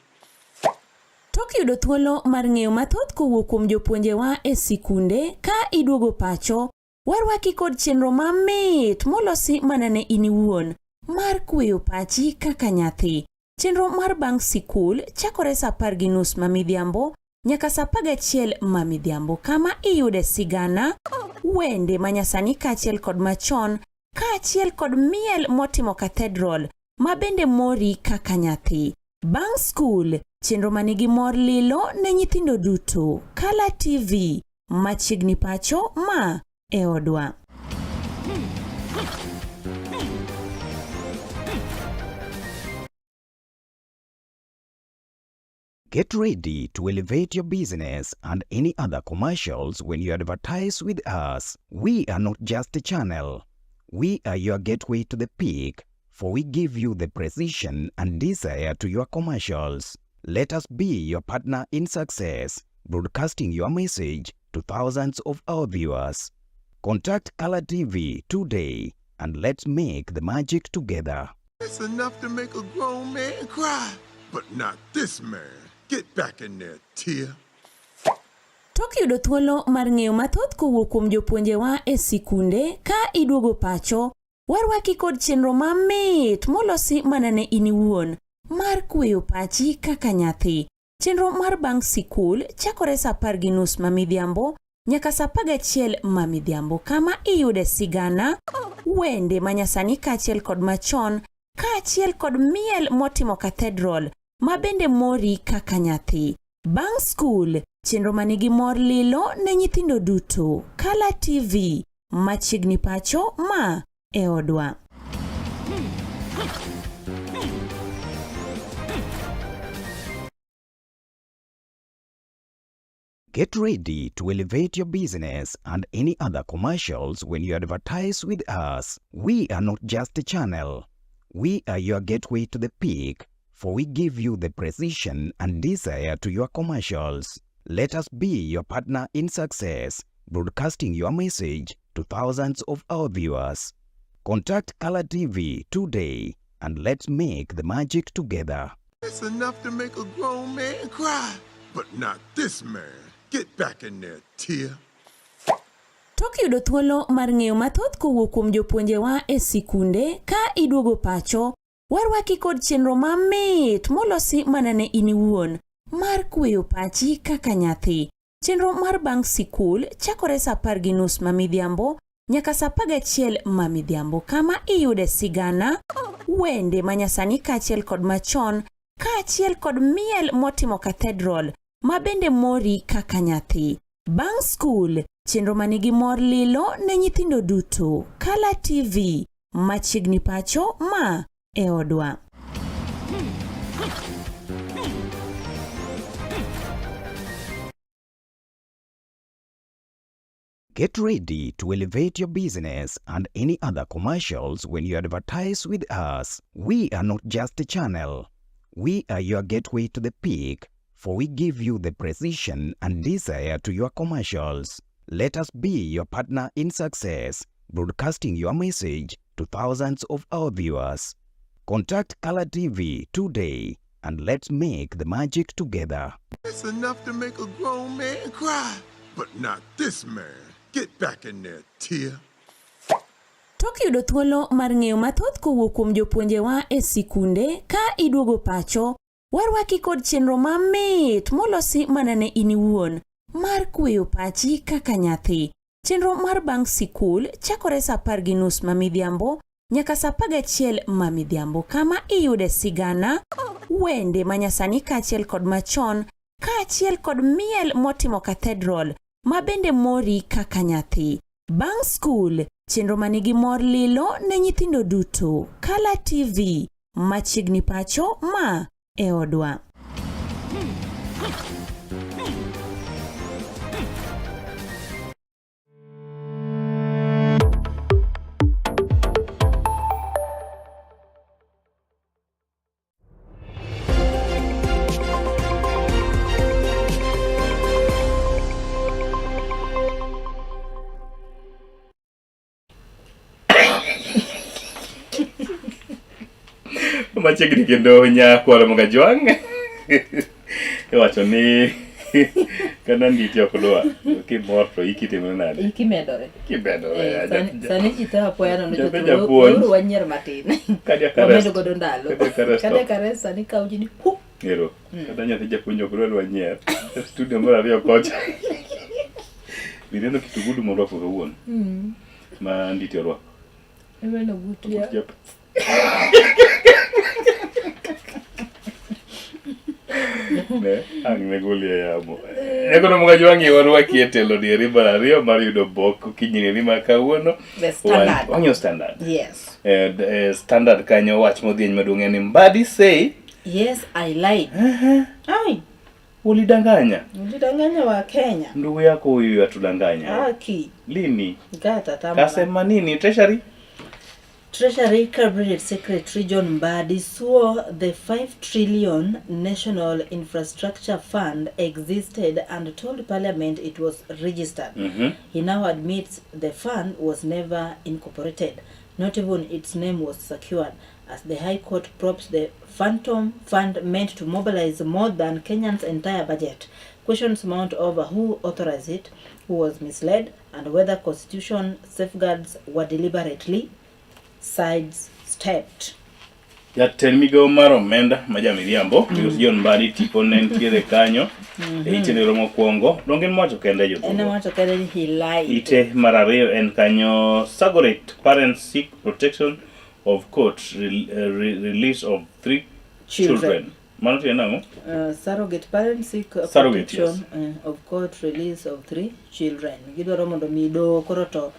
Tok yudo thuolo mar ng'eyo mathoth kowuok kuom jopuonjewa e sikunde ka iduogo pacho, warwaki kod chenro mamit molosi mana ne in iwuon mar kweyo pachi kaka nyathi. Chenro mar bang' sikul chakore sa 10:30 ma midhiambo nyaka sa 11 ma midhiambo kama iyude sigana, wende manyasani kaachiel kod machon kaachiel kod miel motimo cathedral ma bende mori kaka nyathi. Bang' skul, chenro manigi mor lilo ne nyithindo duto. Kala TV, machiegni pacho ma e odwa. Get ready to elevate your business and any other commercials when you advertise with us. We are not just a channel. We are your gateway to the peak, for we give you the precision and desire to your commercials. Let us be your partner in success, broadcasting your message to thousands of our viewers. Contact Color TV today and let's make the magic together. It's enough to make a grown man cry. But not this man. Get back in there, Tia. Tok yudo thuolo mar ng'eyo mathoth kowuok kuom jopuonjewa e sikunde ka iduogo pacho, warwaki kod chenro mamit molosi mana ne in iwuon mar kweyo pachi kaka nyathi. Chenro mar bang' sikul chakore sa 10:30 ma midhiambo nyaka sa 11 ma midhiambo kama iyude sigana, wende manyasani kaachiel kod machon kaachiel kod miel motimo cathedral ma bende mori kaka nyathi. Bang' skul, chenro manigi mor lilo ne nyithindo duto. Kala TV, machiegni pacho ma e odwa. Get ready to elevate your business and any other commercials when you advertise with us. We are not just a channel. We are your gateway to the peak, for we give you the precision and desire to your commercials. Let us be your partner in success, broadcasting your message to thousands of our viewers. Contact Color TV today and let's make the magic together. It's enough to make a grown man cry. But not this man. Get back in there, Tia. Tok yudo thuolo mar ng'eyo mathoth kowuok kuom jopuonjewa e sikunde ka iduogo pacho, warwaki kod chenro mamit molosi mana ne in iwuon mar kweyo pachi kaka nyathi. Chenro mar bang' sikul chakore sa 10:30 ma midhiambo nyaka sa 11 ma midhiambo kama iyude sigana, wende manyasani kaachiel kod machon kaachiel kod miel motimo cathedral ma bende mori kaka nyathi. Bang' skul, chenro manigi mor lilo ne nyithindo duto. Kala TV, machiegni pacho ma e odwa. Get ready to elevate your business and any other commercials when you advertise with us. We are not just a channel. We are your gateway to the peak, for we give you the precision and desire to your commercials. Let us be your partner in success, broadcasting your message to thousands of our viewers. Contact Color TV today and let's make the magic together. It's enough to make a grown man cry. But not this man. Get back in there, Tia. Tok yudo thuolo mar ng'eyo mathoth kowuok kuom jopuonjewa e sikunde ka iduogo pacho, warwaki kod chenro mamit molosi mana ne in iwuon mar kweyo pachi kaka nyathi. Chenro mar bang' sikul chakore sa 10:30 ma midhiambo nyaka sa 11 ma midhiambo kama iyude sigana, wende manyasani kaachiel kod machon kaachiel kod miel motimo cathedral ma bende mori kaka nyathi. Bang' skul, chenro manigi mor lilo ne nyithindo duto. Kala TV, machiegni pacho ma e odwa. Machiegni kendo nyakwaro Mogajwang'. Iwacho ni kata nditi ok dwa. Kimor to iki timore nade? Iki medore. Kimedore. Eh, sani ji tho apoya nono Jabe to japuonj. weuru wanyier matin. Cardiac Wamedo arrest. godo ndalo. Cardiac arrest. Cardiac arrest sani kawo ji ni hu. Ero. Mm. Kata nyathi japuonj ok dwa wanyier. E studio mar ariyo kocha. Bineno kitugudu morwako kawuono. Mm. Ma nditi orwako. Iweno gutia. Jap. Ne, ang' ne golie yamo. Eko Mogajwang' warwaki e telo dieri mar ariyo mar yudo bok okinyi ni ma kawuono. The Standard. Wang'iyo standard. Yes. Standard kanyo wach modhieny maduong' en ni Mbadi say Yes, I lied. Ai, ulidanganya. ulidanganya wa Kenya. Ndugu yako huyu atudanganya. Haki. Lini? Gata tama. Kasema nini? Treasury? Treasury Cabinet Secretary John Mbadi swore the 5 trillion National Infrastructure Fund existed and told Parliament it was registered. He now admits the fund was never incorporated. Not even its name was secured, as the High Court props the phantom fund meant to mobilize more than Kenyan's entire budget. Questions mount over who authorized it, who was misled, and whether constitution safeguards were deliberately sidestepped. Jatend migawo mar omenda ma jamiriambo migosi John Mbadi tipo ne nitiere kanyo e ite nero mokwongo donge en mowacho kende En jothurwa owacho kende ni he lied. ite mar ariyo en kanyo Sagoret parents seek protection of court release of three Children. children mano tiende nang'o Surrogate parents seek Surrogate, protection of court release of three children. Gidwaro mondo mi doho koro to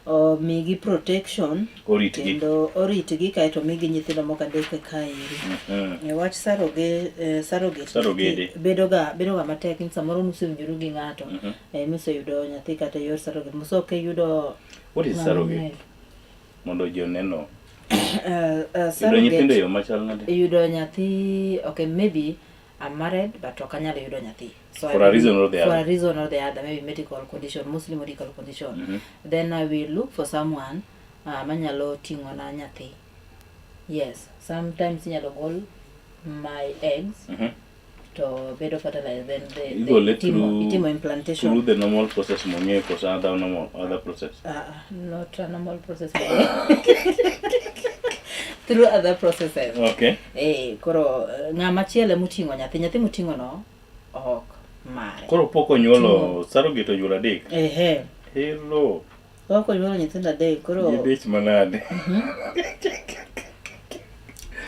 omigi protection Oritgi. kendo oritgi kaeto migi nyithindo moko adek kaeri. E wach surrogate, surrogate Surrogate. bedo ga matek ni samoro nusewinjoru gi ng'ato miseyudo nyathi kata e yor surrogate muso ok iyudo What is ng'ama surrogate? ong'eyo. Mondo ji oneno Yudo nyithindo e yo machal nade? Yudo nyathi, okay, maybe I'm married but ok anyal yudo nyathi. So For a reason or the For other. a reason or the other, maybe medical condition, mostly medical condition. Then I will look for someone manyalo ting'ona nyathi. Yes, sometimes inyalo gol my eggs to bedo fertilized, then Igole itimo implantation. through the normal process mong'eyo koso other normal other process. Not a normal process. Through other processes. Okay. Koro ng'ama chielo moting'o nyathi, nyathi moting'o no ok mare. Koro pok onyuolo surrogate onyuolo adek. Ehe. Hello. Pok onyuolo nyithindo adek koro. Gidich manade.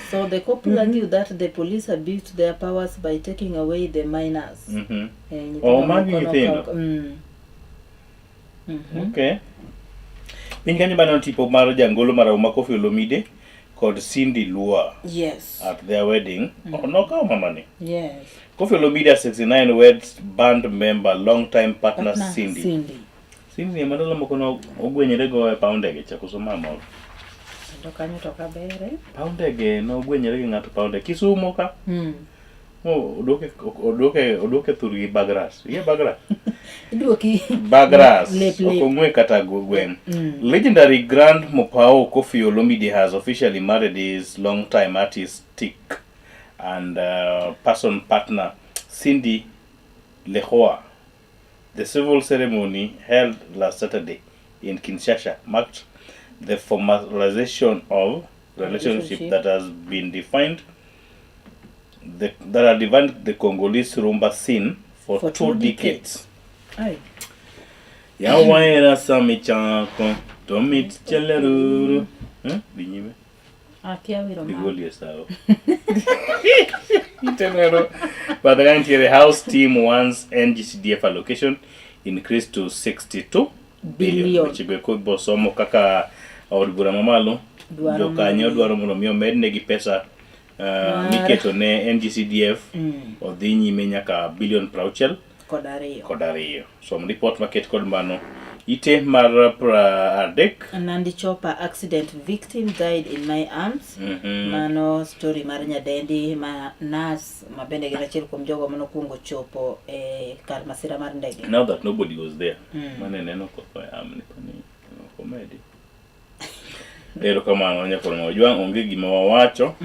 So the couple argue that the police abused their powers by taking away the minors. Nyithindo Oh, magi moko nyithindo. Okay. Piny kanyo baneno tipo mar jangolo marahuma Koffi Olomide kod Cindy Lua Yes. at their wedding. Oh, nokawo mamani. Yes. Koffi Olomide at 69 weds band member long time partner Partner Cindy. Cindy. Cindy ema ndalo moko no ogwenyore go e paw ndege cha koso ma moro. Kendo kanyo to kabere. Paw ndege nogwenyore gi ng'ato paw ndege Kisumo ka. Oduoke thurgi Bagras. Iye Bagras. Iduoki. Bagras. Lep, lep. Ok ong'we kata gweng'. Legendary Grand Mopao Koffi Olomide has officially married his longtime artistic and person partner Cindy Lehoa. The civil ceremony held last Saturday in Kinshasa marked the formalization of relationship Relationship. that has been defined the, that had defined the Congolese rumba scene for, For two two decades. Ai. Yawaera sami chako to mit cheleruru. Dhi nyime. Akia wiro Dhi ma. golie sawa. Itenero. But the nitiere house team wants NGCDF allocation increased to 62 billion. Billion. Weche go eko ibosomo kaka od bura mamalo Dwaro jokanyo mondo- dwaro mondo mi omednegi pesa Mar- miketo ne NGCDF odhi nyime nyaka bilion 62 Kod ariyo. kod ariyo. Som ripot maket kod mano ite mar 30. Nandi Chopper accident victim died in my arms. Mano story mar nyadendi ma nas ma bende gin achiel kuom jogo manokwongo chopo e kar masira mar ndege. Now that nobody was there. Mane neno kotho e amni pani ok omedi. Erokamano nyakwar Ojwang', onge gima wawacho.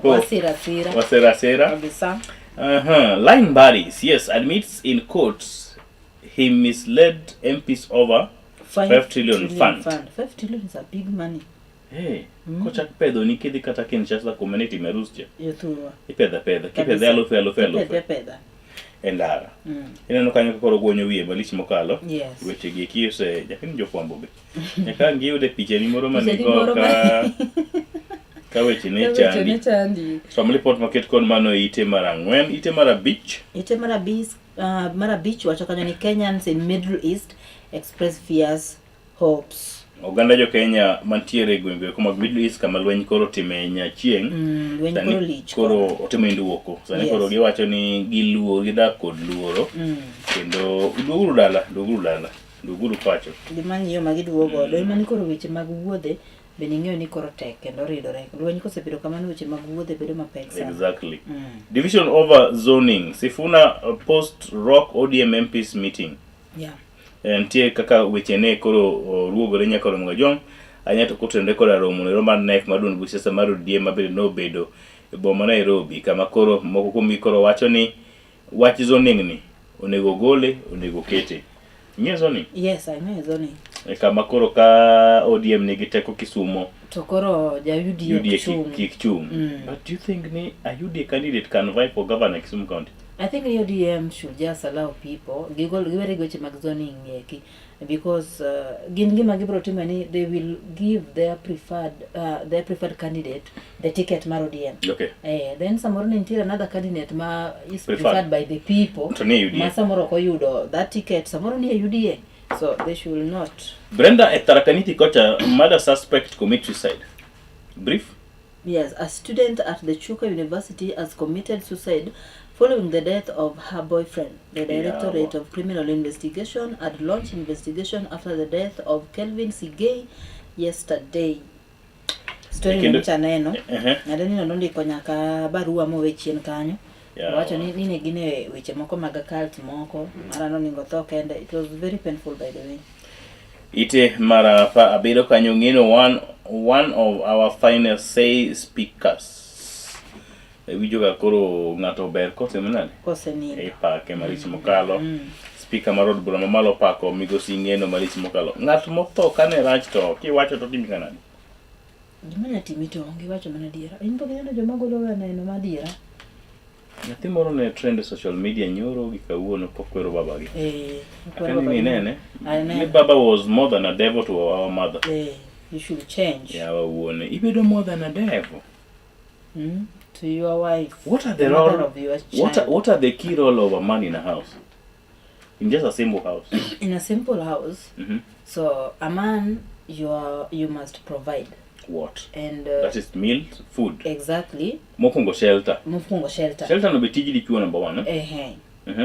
Wasira sira. Wasira sira. Kabisa. Line Barris, yes, admits in court he misled MPs over 5 trillion fund. 5 trillion is a big money. Hey, kochak pedho ni kidhi kata Kinshasa kuma ne itime arus cha. Jothurwa. Ipedha pedha, kipedhe Kabisa. alufe alufe Ipedhe alufe pedha. e ndara. Mm. Ineno kanyo koro gwonyo wiye malich mokalo. Yes. Weche gi eki ose jakini jofwambo be. Nyaka giyude pichani moro Pichani manigo moro ka ka weche ne Ka weche ne chandi. chandi. Som lipot maket kod mano e ite mar ang'wen, ite mar abich. Ite mar abich, mar abich wacho kanyo ni Kenyans in Middle East express fears, hopes. Oganda jo Kenya mantiere e gwenge eko mag Middle East kama lweny koro otime nyachieng'. Lweny Sani koro lich koro otimo induoko. Sani Yes. koro giwacho ni giluor, gidak kod luoro. Kendo duoguru dala, duoguru dala, duoguru pacho. Gima ng'iyo ma giduogo godo ema ni koro weche mag wuodhe bende ing'eyo ni koro tek kendo ridore. Lweny kosebedo kamano weche mag wuodhe bedo mapek sana. Exactly. Mm. Division over zoning. Sifuna post Rock ODM MPs meeting. Yeah. Nitie kaka weche ne koro ruogore nyaka romo gajwang' ahinya to kotenore koda romo nero mar NEC mar duond buch siasa mar ODM ma bende nobedo e boma Nairobi kama koro moko kuomgi koro wacho ni wach zoning ni onego gole onego kete. Ing'eyo zoning? Yes, I know zoning. E kama koro ka ODM nigi teko Kisumo To koro ja UDA UDA ok chung'. kik chung'. Mm. But do you think ni a UDA candidate can vie for governor in Kisumu County? I think the ODM should just allow people gigol giwere gi weche mag zoning eki because gin gima gibiro timo ni they will give their preferred candidate the ticket mar ODM. Okay. Then samoro ne nitie another candidate ma is Preferred. preferred by the people To ni e UDA. ma samoro ok oyudo that ticket samoro ni e UDA so they should not. Brenda e Tharaka Nithi kocha murder suspect commit suicide. Brief. Yes, a student at the Chuka University has committed suicide following the death of her boyfriend. The Directorate of Criminal Investigation had launched investigation after the death of Kelvin Sigei yesterday. Story Kendo- no chaneno. Ehe. Ng'adeni nondiko nyaka barua mowe chien kanyo. Yeah. Owacho ni ne gin e weche moko mag cult moko, mara noningo tho kende. It was very painful by the way. Ite mar 17 kanyo ng'ino one of our finest say speakers. Iwinjo ga koro ng'ato ber kotimo nade? Kosenindo. Ipake malich mokalo. Speaker mar od bura mamalo opako migosi Ng'eno malich mokalo. Ng'at motho kane rach to kiwacho to timi kanade? Gima nya timi to onge iwacho mana adiera. In pok ineno joma golo ga neno ma adiera. Nyathi moro ne trend e social media nyoro gi kawuono kokwero babagi. Okwero Akani babagi. ninene? Anene. Ni baba was more than a devil to our mother. You should change. Yawa wuone, ibedo more than a devil. To your wife. What are the mother role of your what are, child. what are the key role of a man in a house? In just a simple house. In a simple house. So a man, you must provide. What? And That is meal, food. Exactly. Mokwongo shelter. Mokwongo shelter. Shelter no be tij dichuo number one. Eh? Ehe.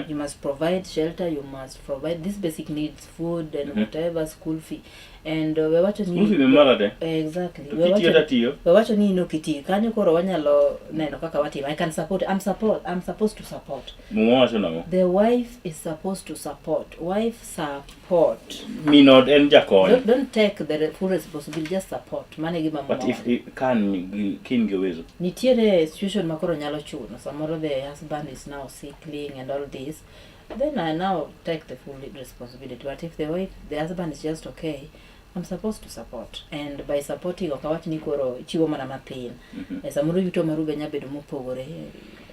You must provide shelter, you must provide these basic needs, food and whatever, school fee. And we wacho ni School fee be mara te. Exactly. To We kitiyo wacho tatiyo. we wacho ni in ok iti. Kanyo koro wanyalo neno kaka watimo. I can support. I'm supposed to support. Muma wacho nang'o? The wife is supposed to support. Wife support. Min ot en jakony. Don't take the full responsibility, just support. Mano e gima But muma if kan kin gi uwezo. Nitiere situation ma koro nyalo chuno samoro the husband is now sickling and all this, then I now take the full responsibility. But if the wife, the husband is just okay, I'm supposed to support. And by supporting ok awach ni koro chiwo mana mathin. Samoro yuto maru be nya bedo mopogore,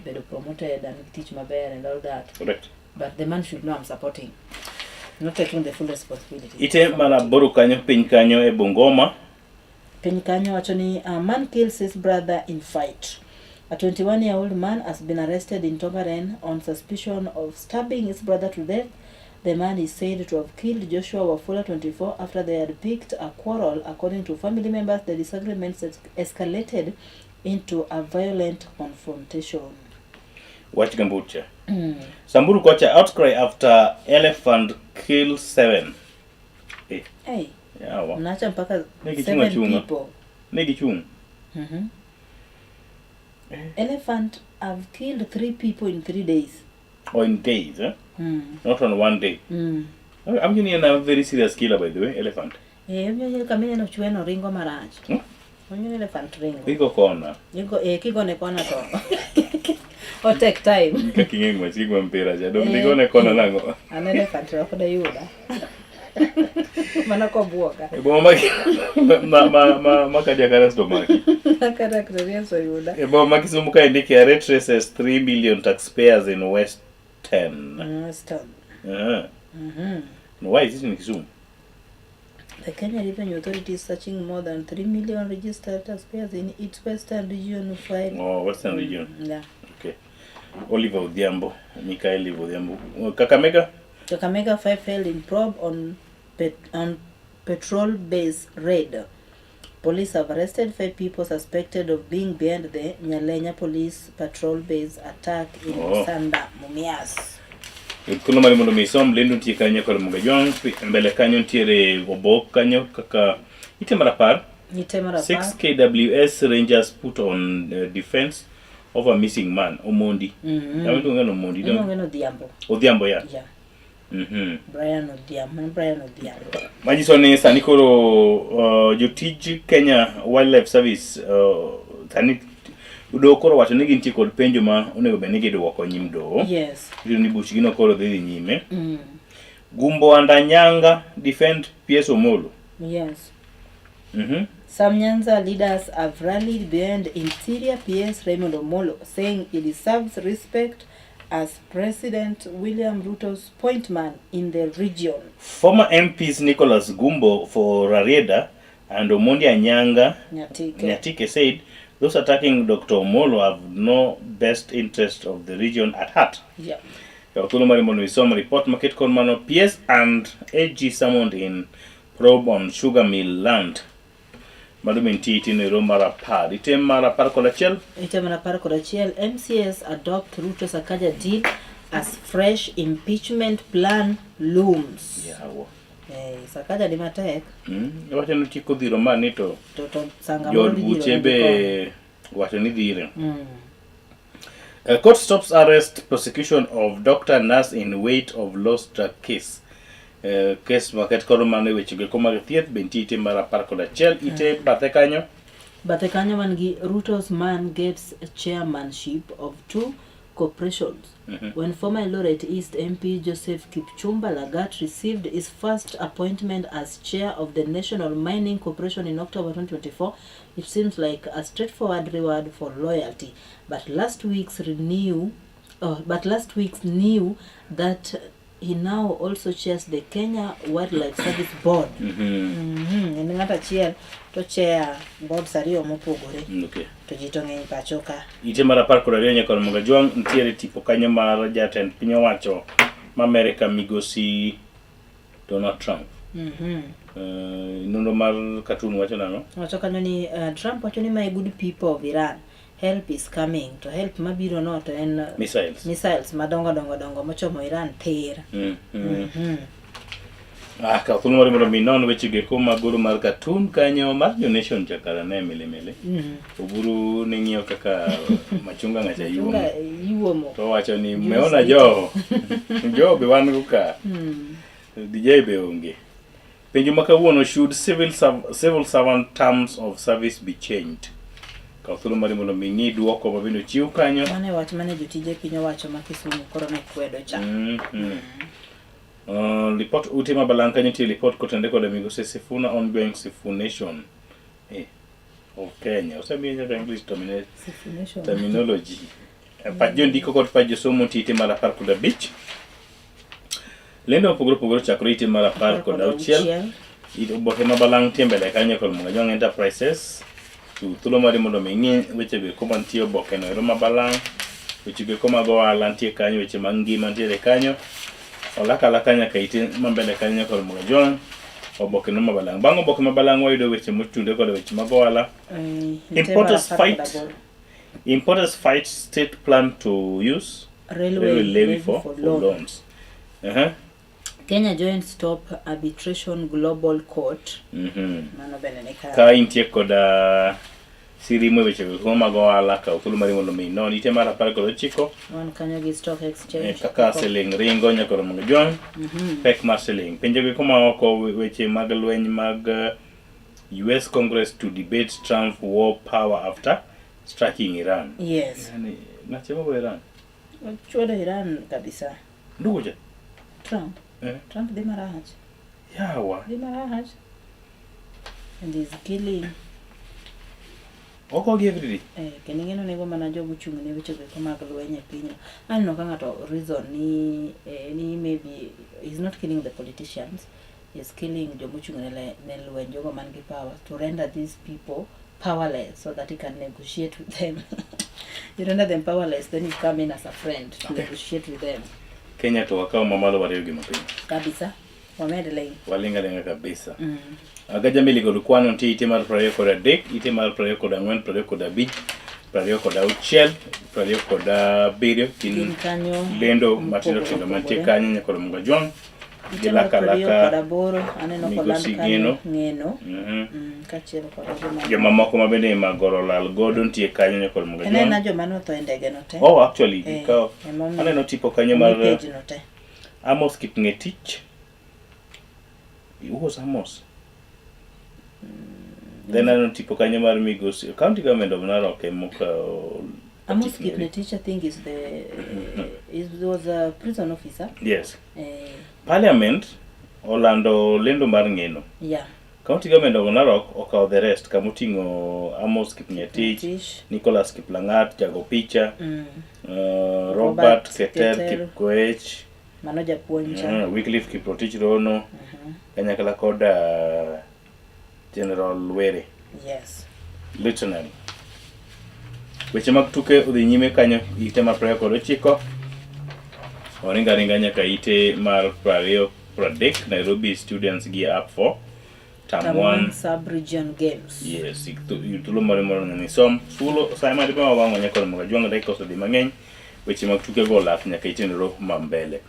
bedo promoted and tich maber and all that. Correct. But the man should know I'm supporting, not taking the full responsibility. Ite mar aboro kanyo piny kanyo e Bungoma. Piny kanyo wacho ni a man kills his brother in fight. A 21-year-old man has been arrested in Tongaren on suspicion of stabbing his brother to death. The man is said to have killed Joshua Wafula, 24, after they had picked a quarrel. According to family members, the disagreements escalated into a violent confrontation. Wach Gambucha. Samburu kocha outcry after elephant kill 7. Hey, Yawa. mnaacha mpaka Ne gichung' seven achung'a. people. Ne gichung'. Elephant have killed 3 people in 3 days. Or in days, eh? Not on one day. Mm. I'm getting a very serious killer, by the way, elephant. Eh, omiyo kama ineno chweno ringo marach. Onyo elephant ringo. Igo kona. Igo eh kigone kona to. O take time. Kaka ing'e ng'wech gi gwe mpira cha. Dong Eh. digone kona nang'o? An elephant to ok dayuda. Mana kobuoga. E boma ma ma ma ma cardiac arrest omaki. Kata Clarice oyuda. E boma ma Kisumu ka indike KRA traces 3 million taxpayers in Western. Western. Why is it in Kisumu? The Kenya Revenue Authority is searching more than 3 million registered taxpayers in its western region who filed. Oh, Western region. Yeah. Okay. Oliver Odhiambo, Mikael Odhiambo. Kakamega? Kakamega 5 failed in probe on pet, on petrol base raid. Police have arrested five people suspected of being behind the Nyalenya police patrol base attack in Oh. Sanda, Mumias. Thuolo mari mondo mi isom lendo nitie kanyo kod Muga Jwang' mbele kanyo nitiere obok kanyo kaka ite mar apar Ite mar apar. 6 KWS Rangers put on defense of a missing man Omondi. Ng'ama iluongo ni Omondi. Iluonge ni Odhiambo. Odhiambo ya. Yeah. Brian Odhiambo, Brian Odhiambo. Manyiso ni sani koro jotij Kenya Wildlife Service sani doho koro wacho ni gintie kod penjo ma onego bed ni gidwoko nyim doho. Yes. Iyudo ni buchgi no koro dhi dhi nyime. Gumbo and Anyanga defend PS Omolo. Yes. Some Nyanza leaders have rallied behind Interior PS Raymond Omolo, saying he deserves respect as President William Ruto's point man in the region. Former MPs Nicholas Gumbo for Rarieda and Omondi Anyanga Nyatike. Nyatike said those attacking Dr. Omolo have no best interest of the region at heart. Yaw thuolo mari mondo isom report maket kod mano PS and AG summoned in probe on sugar mill land. Mano be nitie itino e romo mar apar. Item mar apar kod achiel. Ite mar apar kod achiel, MCS adopt Ruto Sakaja deal as fresh impeachment plan looms. Yawa. Eh, Sakaja ni matek Iwacho ni tieko dhiro ma ni to to to sanga jood moro dhi dhiro buche ne be wacho ni dhire. Koni. Court stops arrest prosecution of doctor nurse in wait of lost drug case. Case maket kod mano e weche go mag thieth be nitie ite mar apar kod achiel ite bathe kanyo. Bathe kanyo wan gi Ruto's man gets chairmanship of two corporations. When former Eldoret East MP Joseph Kipchumba Lagat received his first appointment as chair of the National Mining Corporation in October 2024, it seems like a straightforward reward for loyalty. But last week's renew, oh, but last week's knew that he now also chairs the Kenya Wildlife Service Board. En ng'ato achiel to chair boards ariyo mopogore. To ji to ng'eny pacho ka. Ite mar apar kod ariyo nyaka Ramogi Ajwang' nitiere tipo kanyo mar jatend piny owacho ma Amerika migosi Donald Trump. Nonro mar cartoon wacho nang'o? Wacho kanyo ni Trump wacho ni my good people of Iran, help is coming. To help mabiro no to en Missiles. missiles madongo dongo dongo mochomo Iran tir. Ah, kaw thuolo mari mondo mi inon weche go eko mag goro mar cartoon kanyo mar jo Nation chakara ne mile mile. Oburu ne ng'iyo kaka machunga ng'acha yuomo. Machunga yuomo. To owacho ni Juice meona lit. joho. Joho be wan go ka. DJ be onge. Penjo ma kawuono should civil servant terms of service be changed? Kaw thuolo mari mondo mi ing'i duoko ma bende ochiw kanyo. Mano e wach mane jotije piny owacho ma Kisumu koro ne kwedo cha. Lipot ute ma balang' kanyo nitie lipot kotenore kod migosi Sifuna ongoing Sifunation of Kenya. Osemiye nyaka English Sifunation. terminology. Pach jondiko kod pach josomo nitie ite mar apar kod abich. Lendo mopogore opogore ochakore ite mar apar kod auchiel. Oboke ma balang' nitie mbele kanyo kod Mungajwang' Enterprises. Chiw thuolo mari mondo mi ing'i weche go eko mantie oboke no ero ma balang'. Weche go eko mag ohala nitie kanyo, weche mag ngima nitiere kanyo. Olak alaka nyaka ite ma mbele kanyo kod Mungajwang'. Oboke no ma balang'. Bang' oboke ma balang' wayudo weche motudore kod weche mag ohala. Ite mar apar kod aboro. Importers fight state plan to use Railway railway levy levy for for loan. loans. Kenya joint stop arbitration global court. Mano bende ni Ka kare. intie koda Sirimo e weche go mag ohala kaw thuolo mari mondo mi inon ite mar 19. Wan kanyo gi stock exchange. Eh, kaka siling ringo nyaka romo gi jwang'. Pek mar siling. Pinje go kuma oko weche mag lweny mag US Congress to debate Trump war power after striking Iran. Yes. Yani, nachemo go Iran. Chwado Iran kabisa. Ndugu cha? Trump. Eh. Trump dhi marach. Yawa. Dhi marach. And he's killing. Okogi everyday. Eh, kendo ing'e ni onego mana jogo ochung' ne weche go mag lweny e pinyno. Aneno ka ng'ato reason ni eh, ni maybe he's not killing the politicians, he's killing joma ochung' ne, le- ne lweny, jogo man gi power to render these people powerless so that he can negotiate with them. You render them powerless, then you come in as a friend to Okay. negotiate with them. Kenya to wakawo mamalo wariyo gi mapiny. Kabisa. Wamed ling. Waling' aling'a kabisa. Agaja mbili kod kwano nitie ite mar 23, ite mar 24, 25, 26, 27 gin Gin kanyo lendo matindo mopogore tindo mantie opogore. kanyo nyaka Ramogi Ajwang' gi Ite mar laka prariyo kod laka aboro aneno koland Migosi kanyo Ng'eno. Ng'eno. Kaachiel kod joma Jomamoko ma bende Magoro lal godo nitie kanyo nyaka Ramogi En aena Ajwang'. joma notho e ndege no te. Oh, actually, Eh, ikawo emomiyo- aneno tipo kanyo mar omi page no te. Amos Kipng'etich. Who was Amos? Then aneno tipo kanyo mar Migosi County Government of Narok emokawo Amos Kipngetich, I think, is the is was a prison officer. Yes. Eh, Parliament olando lendo mar ng'eno. yeah. County Government of Narok okawo the rest kamoting'o Amos Kipng'etich, Kipng'etich. Nicholas Kiplangat, Jago Picha, Robert Robert Keter Keter. Kipkoech, Mano japuonj cha. Wycliffe Kiprotich Rono, kanyakla kod General Were. Yes. Lieutenant. Weche mag tuke odhi nyime kanyo ite mar 29. Oringa ringa nyaka ite mar 20 30 Nairobi students gear up for term Term 1 one sub region games. Yes, yud thuolo moro mondo mi isom. Thuolo sa ma dipo wang'o nyaka romo ga dakika osedhi mang'eny. Weche mag tuke go olak nyaka itenro ma mbele.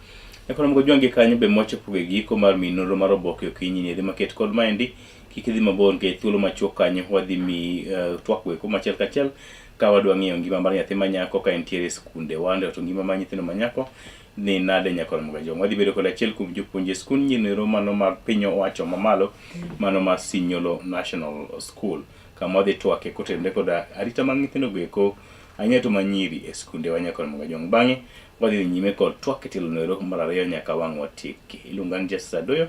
Nyaka romo ga gi kanyo be mochopo e giko mar mi nonro mar oboke okinyi ni dhi maket kod maendi kik idhi mabor nikech thuolo machuok kanyo wadhi mi twak weko machiel kachiel ka wadwa ng'iyo ngima mar nyathi ma nyako ka entiere e skunde wande to ngima mar nyithindo ma nyako ni nade nyaka romo ga jwang'. Wadhi bedo kod achiel kuom jopuonje e skund nyiri mano mar piny owacho mamalo mano mar Sinyolo National School kama wadhi twake kotenore kod arita mag nyithindo go eko ahinya to ma nyiri e skunde wa nyaka romo ga jwang'. Bang'e wadhi dhi nyime kod twak e tielo noero mar ariyo nyaka wang' watieki. Iluonga ni Justice Adoyo.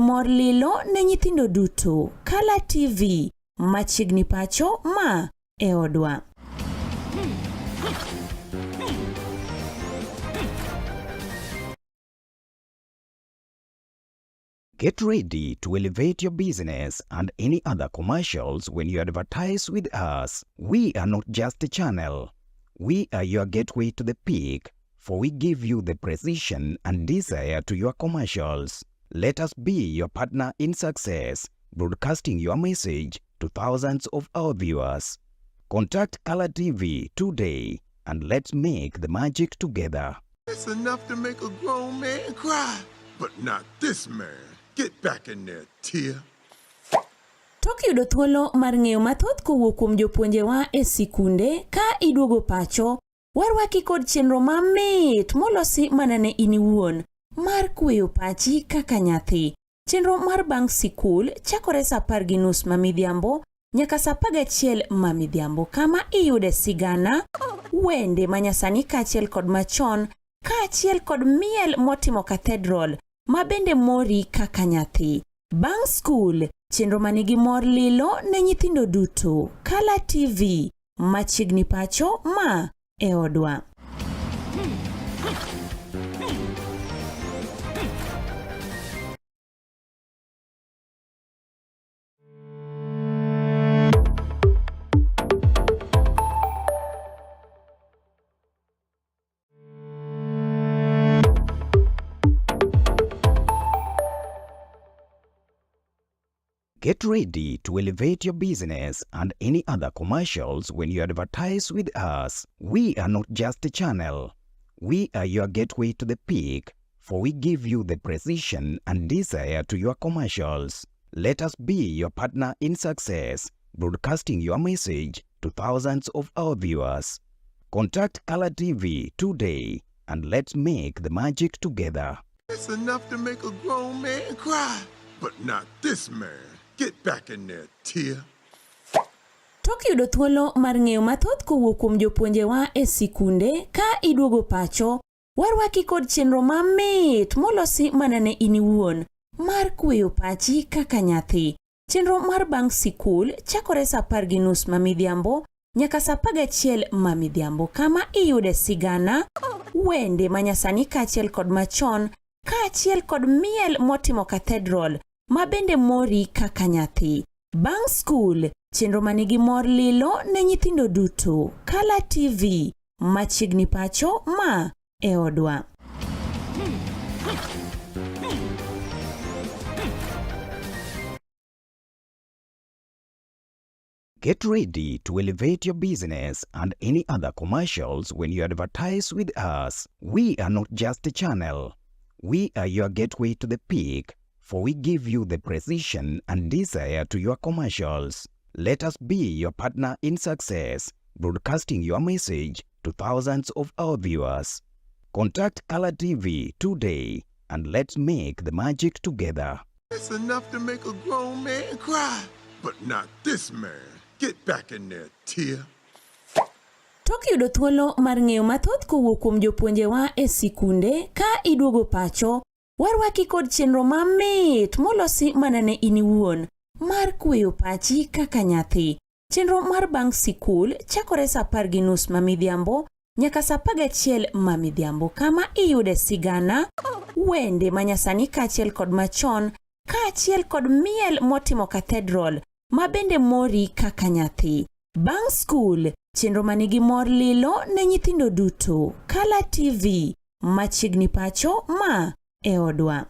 Mor lilo ne nyithindo duto. Kala TV machiegni pacho ma e odwa. Get ready to elevate your business and any other commercials when you advertise with us. We are not just a channel. We are your gateway to the peak, for we give you the precision and desire to your commercials. Let us be your partner in success, broadcasting your message to thousands of our viewers. Contact Color TV today and let's make the magic together. It's enough to make a grown man cry, but not this man. Get back in there, Tia. Tok yudo thuolo mar ng'eyo mathoth kowuok kuom jopuonjewa e sikunde ka iduogo pacho, warwaki kod chenro mamit molosi mana ne in iwuon mar kweyo pachi kaka nyathi. Chenro mar bang' sikul chakore sa 10:30 ma midhiambo nyaka sa 11 ma midhiambo kama iyude sigana, wende manyasani kaachiel kod machon kaachiel kod miel motimo cathedral ma bende mori kaka nyathi. Bang' skul, chenro manigi mor lilo ne nyithindo duto. Kala TV, machiegni pacho ma e odwa. Get ready to elevate your business and any other commercials when you advertise with us. We are not just a channel. We are your gateway to the peak, for we give you the precision and desire to your commercials. Let us be your partner in success, broadcasting your message to thousands of our viewers. Contact Color TV today and let's make the magic together. It's enough to make a grown man cry, but not this man. Get back in there, Tia. Tok yudo thuolo mar ng'eyo mathoth kowuok kuom jopuonjewa e sikunde ka iduogo pacho, warwaki kod chenro mamit molosi mana ne in iwuon mar kweyo pachi kaka nyathi. Chenro mar bang' sikul chakore sa 10:30 ma midhiambo nyaka sa 11 ma midhiambo kama iyude sigana, wende manyasani kaachiel kod machon kaachiel kod miel motimo cathedral ma bende mori kaka nyathi. Bang' skul, chenro ma nigi mor lilo ne nyithindo duto. Kala TV, machiegni pacho ma e odwa. Get ready to elevate your business and any other commercials when you advertise with us. We are not just a channel. We are your gateway to the peak, for we give you the precision and desire to your commercials. Let us be your partner in success, broadcasting your message to thousands of our viewers. Contact Color TV today and let's make the magic together. It's enough to make a grown man cry, but not this man. Get back in there, Tia. Tok yudo thuolo mar ng'eyo mathoth kowuok kuom jopuonjewa e sikunde ka iduogo pacho, warwaki kod chenro mamit molosi mana ne in iwuon mar kweyo pachi kaka nyathi. Chenro mar bang' sikul chakore sa 10:30 ma midhiambo nyaka sa 11 ma midhiambo kama iyude sigana, wende manyasani kaachiel kod machon kaachiel kod miel motimo cathedral ma bende mori kaka nyathi. Bang' skul, chenro ma nigi mor lilo ne nyithindo duto. Kala TV, machiegni pacho ma e odwa.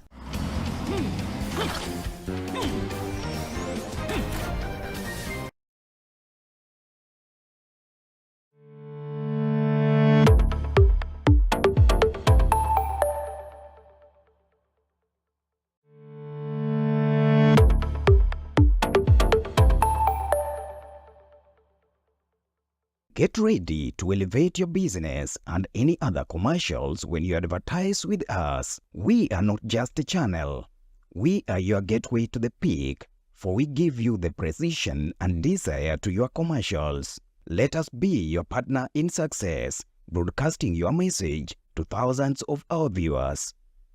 Get ready to elevate your business and any other commercials when you advertise with us. We are not just a channel. We are your gateway to the peak, for we give you the precision and desire to your commercials. Let us be your partner in success, broadcasting your message to thousands of our viewers.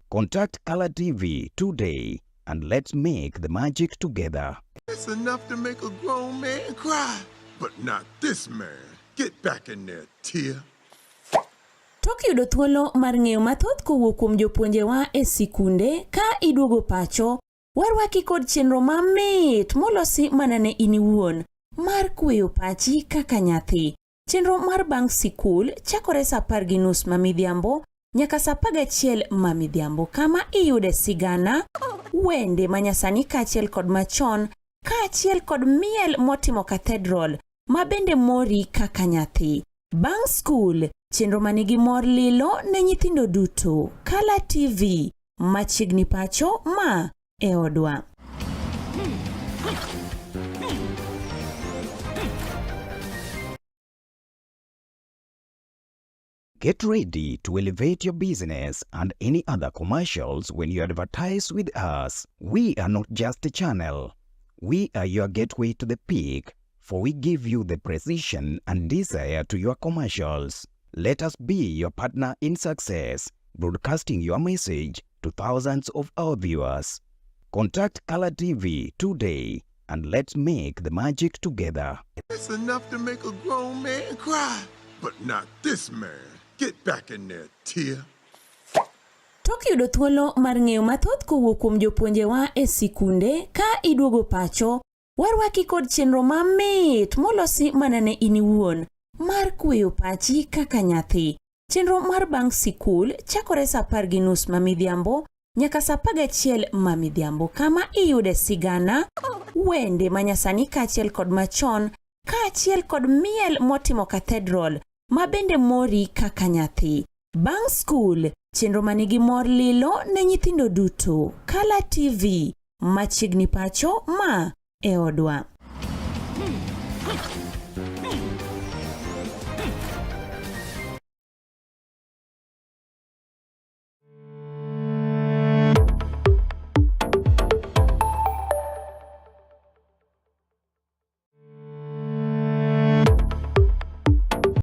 Contact Color TV today and let's make the magic together. It's enough to make a grown man cry, but not this man. Get back in there, Tia. Tok yudo thuolo mar ng'eyo mathoth kowuok kuom jopuonjewa e sikunde ka iduogo pacho, warwaki kod chenro mamit molosi mana ne in iwuon mar kweyo pachi kaka nyathi. Chenro mar bang' sikul chakore sa 10:30 ma midhiambo nyaka sa 11 ma midhiambo kama iyude sigana, wende manyasani kaachiel kod machon kaachiel kod miel motimo cathedral ma bende mori kaka nyathi. Bang' skul, chenro ma nigi mor lilo ne nyithindo duto. Kala TV, machiegni pacho ma e odwa. Get ready to elevate your business and any other commercials when you advertise with us. We are not just a channel. We are your gateway to the peak, for we give you the precision and desire to your commercials. Let us be your partner in success, broadcasting your message to thousands of our viewers. Contact Color TV today and let's make the magic together. It's enough to make a grown man cry, but not this man. Get back in there, Tia. Tok yudo thuolo mar ng'eyo mathoth kowuok kuom jopuonjewa e sikunde ka iduogo pacho, warwaki kod chenro mamit molosi mana ne in iwuon mar kweyo pachi kaka nyathi. Chenro mar bang' sikul chakore sa 10:30 ma midhiambo nyaka saa 11 ma midhiambo kama iyude sigana, wende ma nyasani kaachiel kod machon kaachiel kod miel motimo cathedral ma bende mori kaka nyathi. Bang' skul, chenro ma nigi mor lilo ne nyithindo duto. Kala TV, machiegni pacho ma e odwa.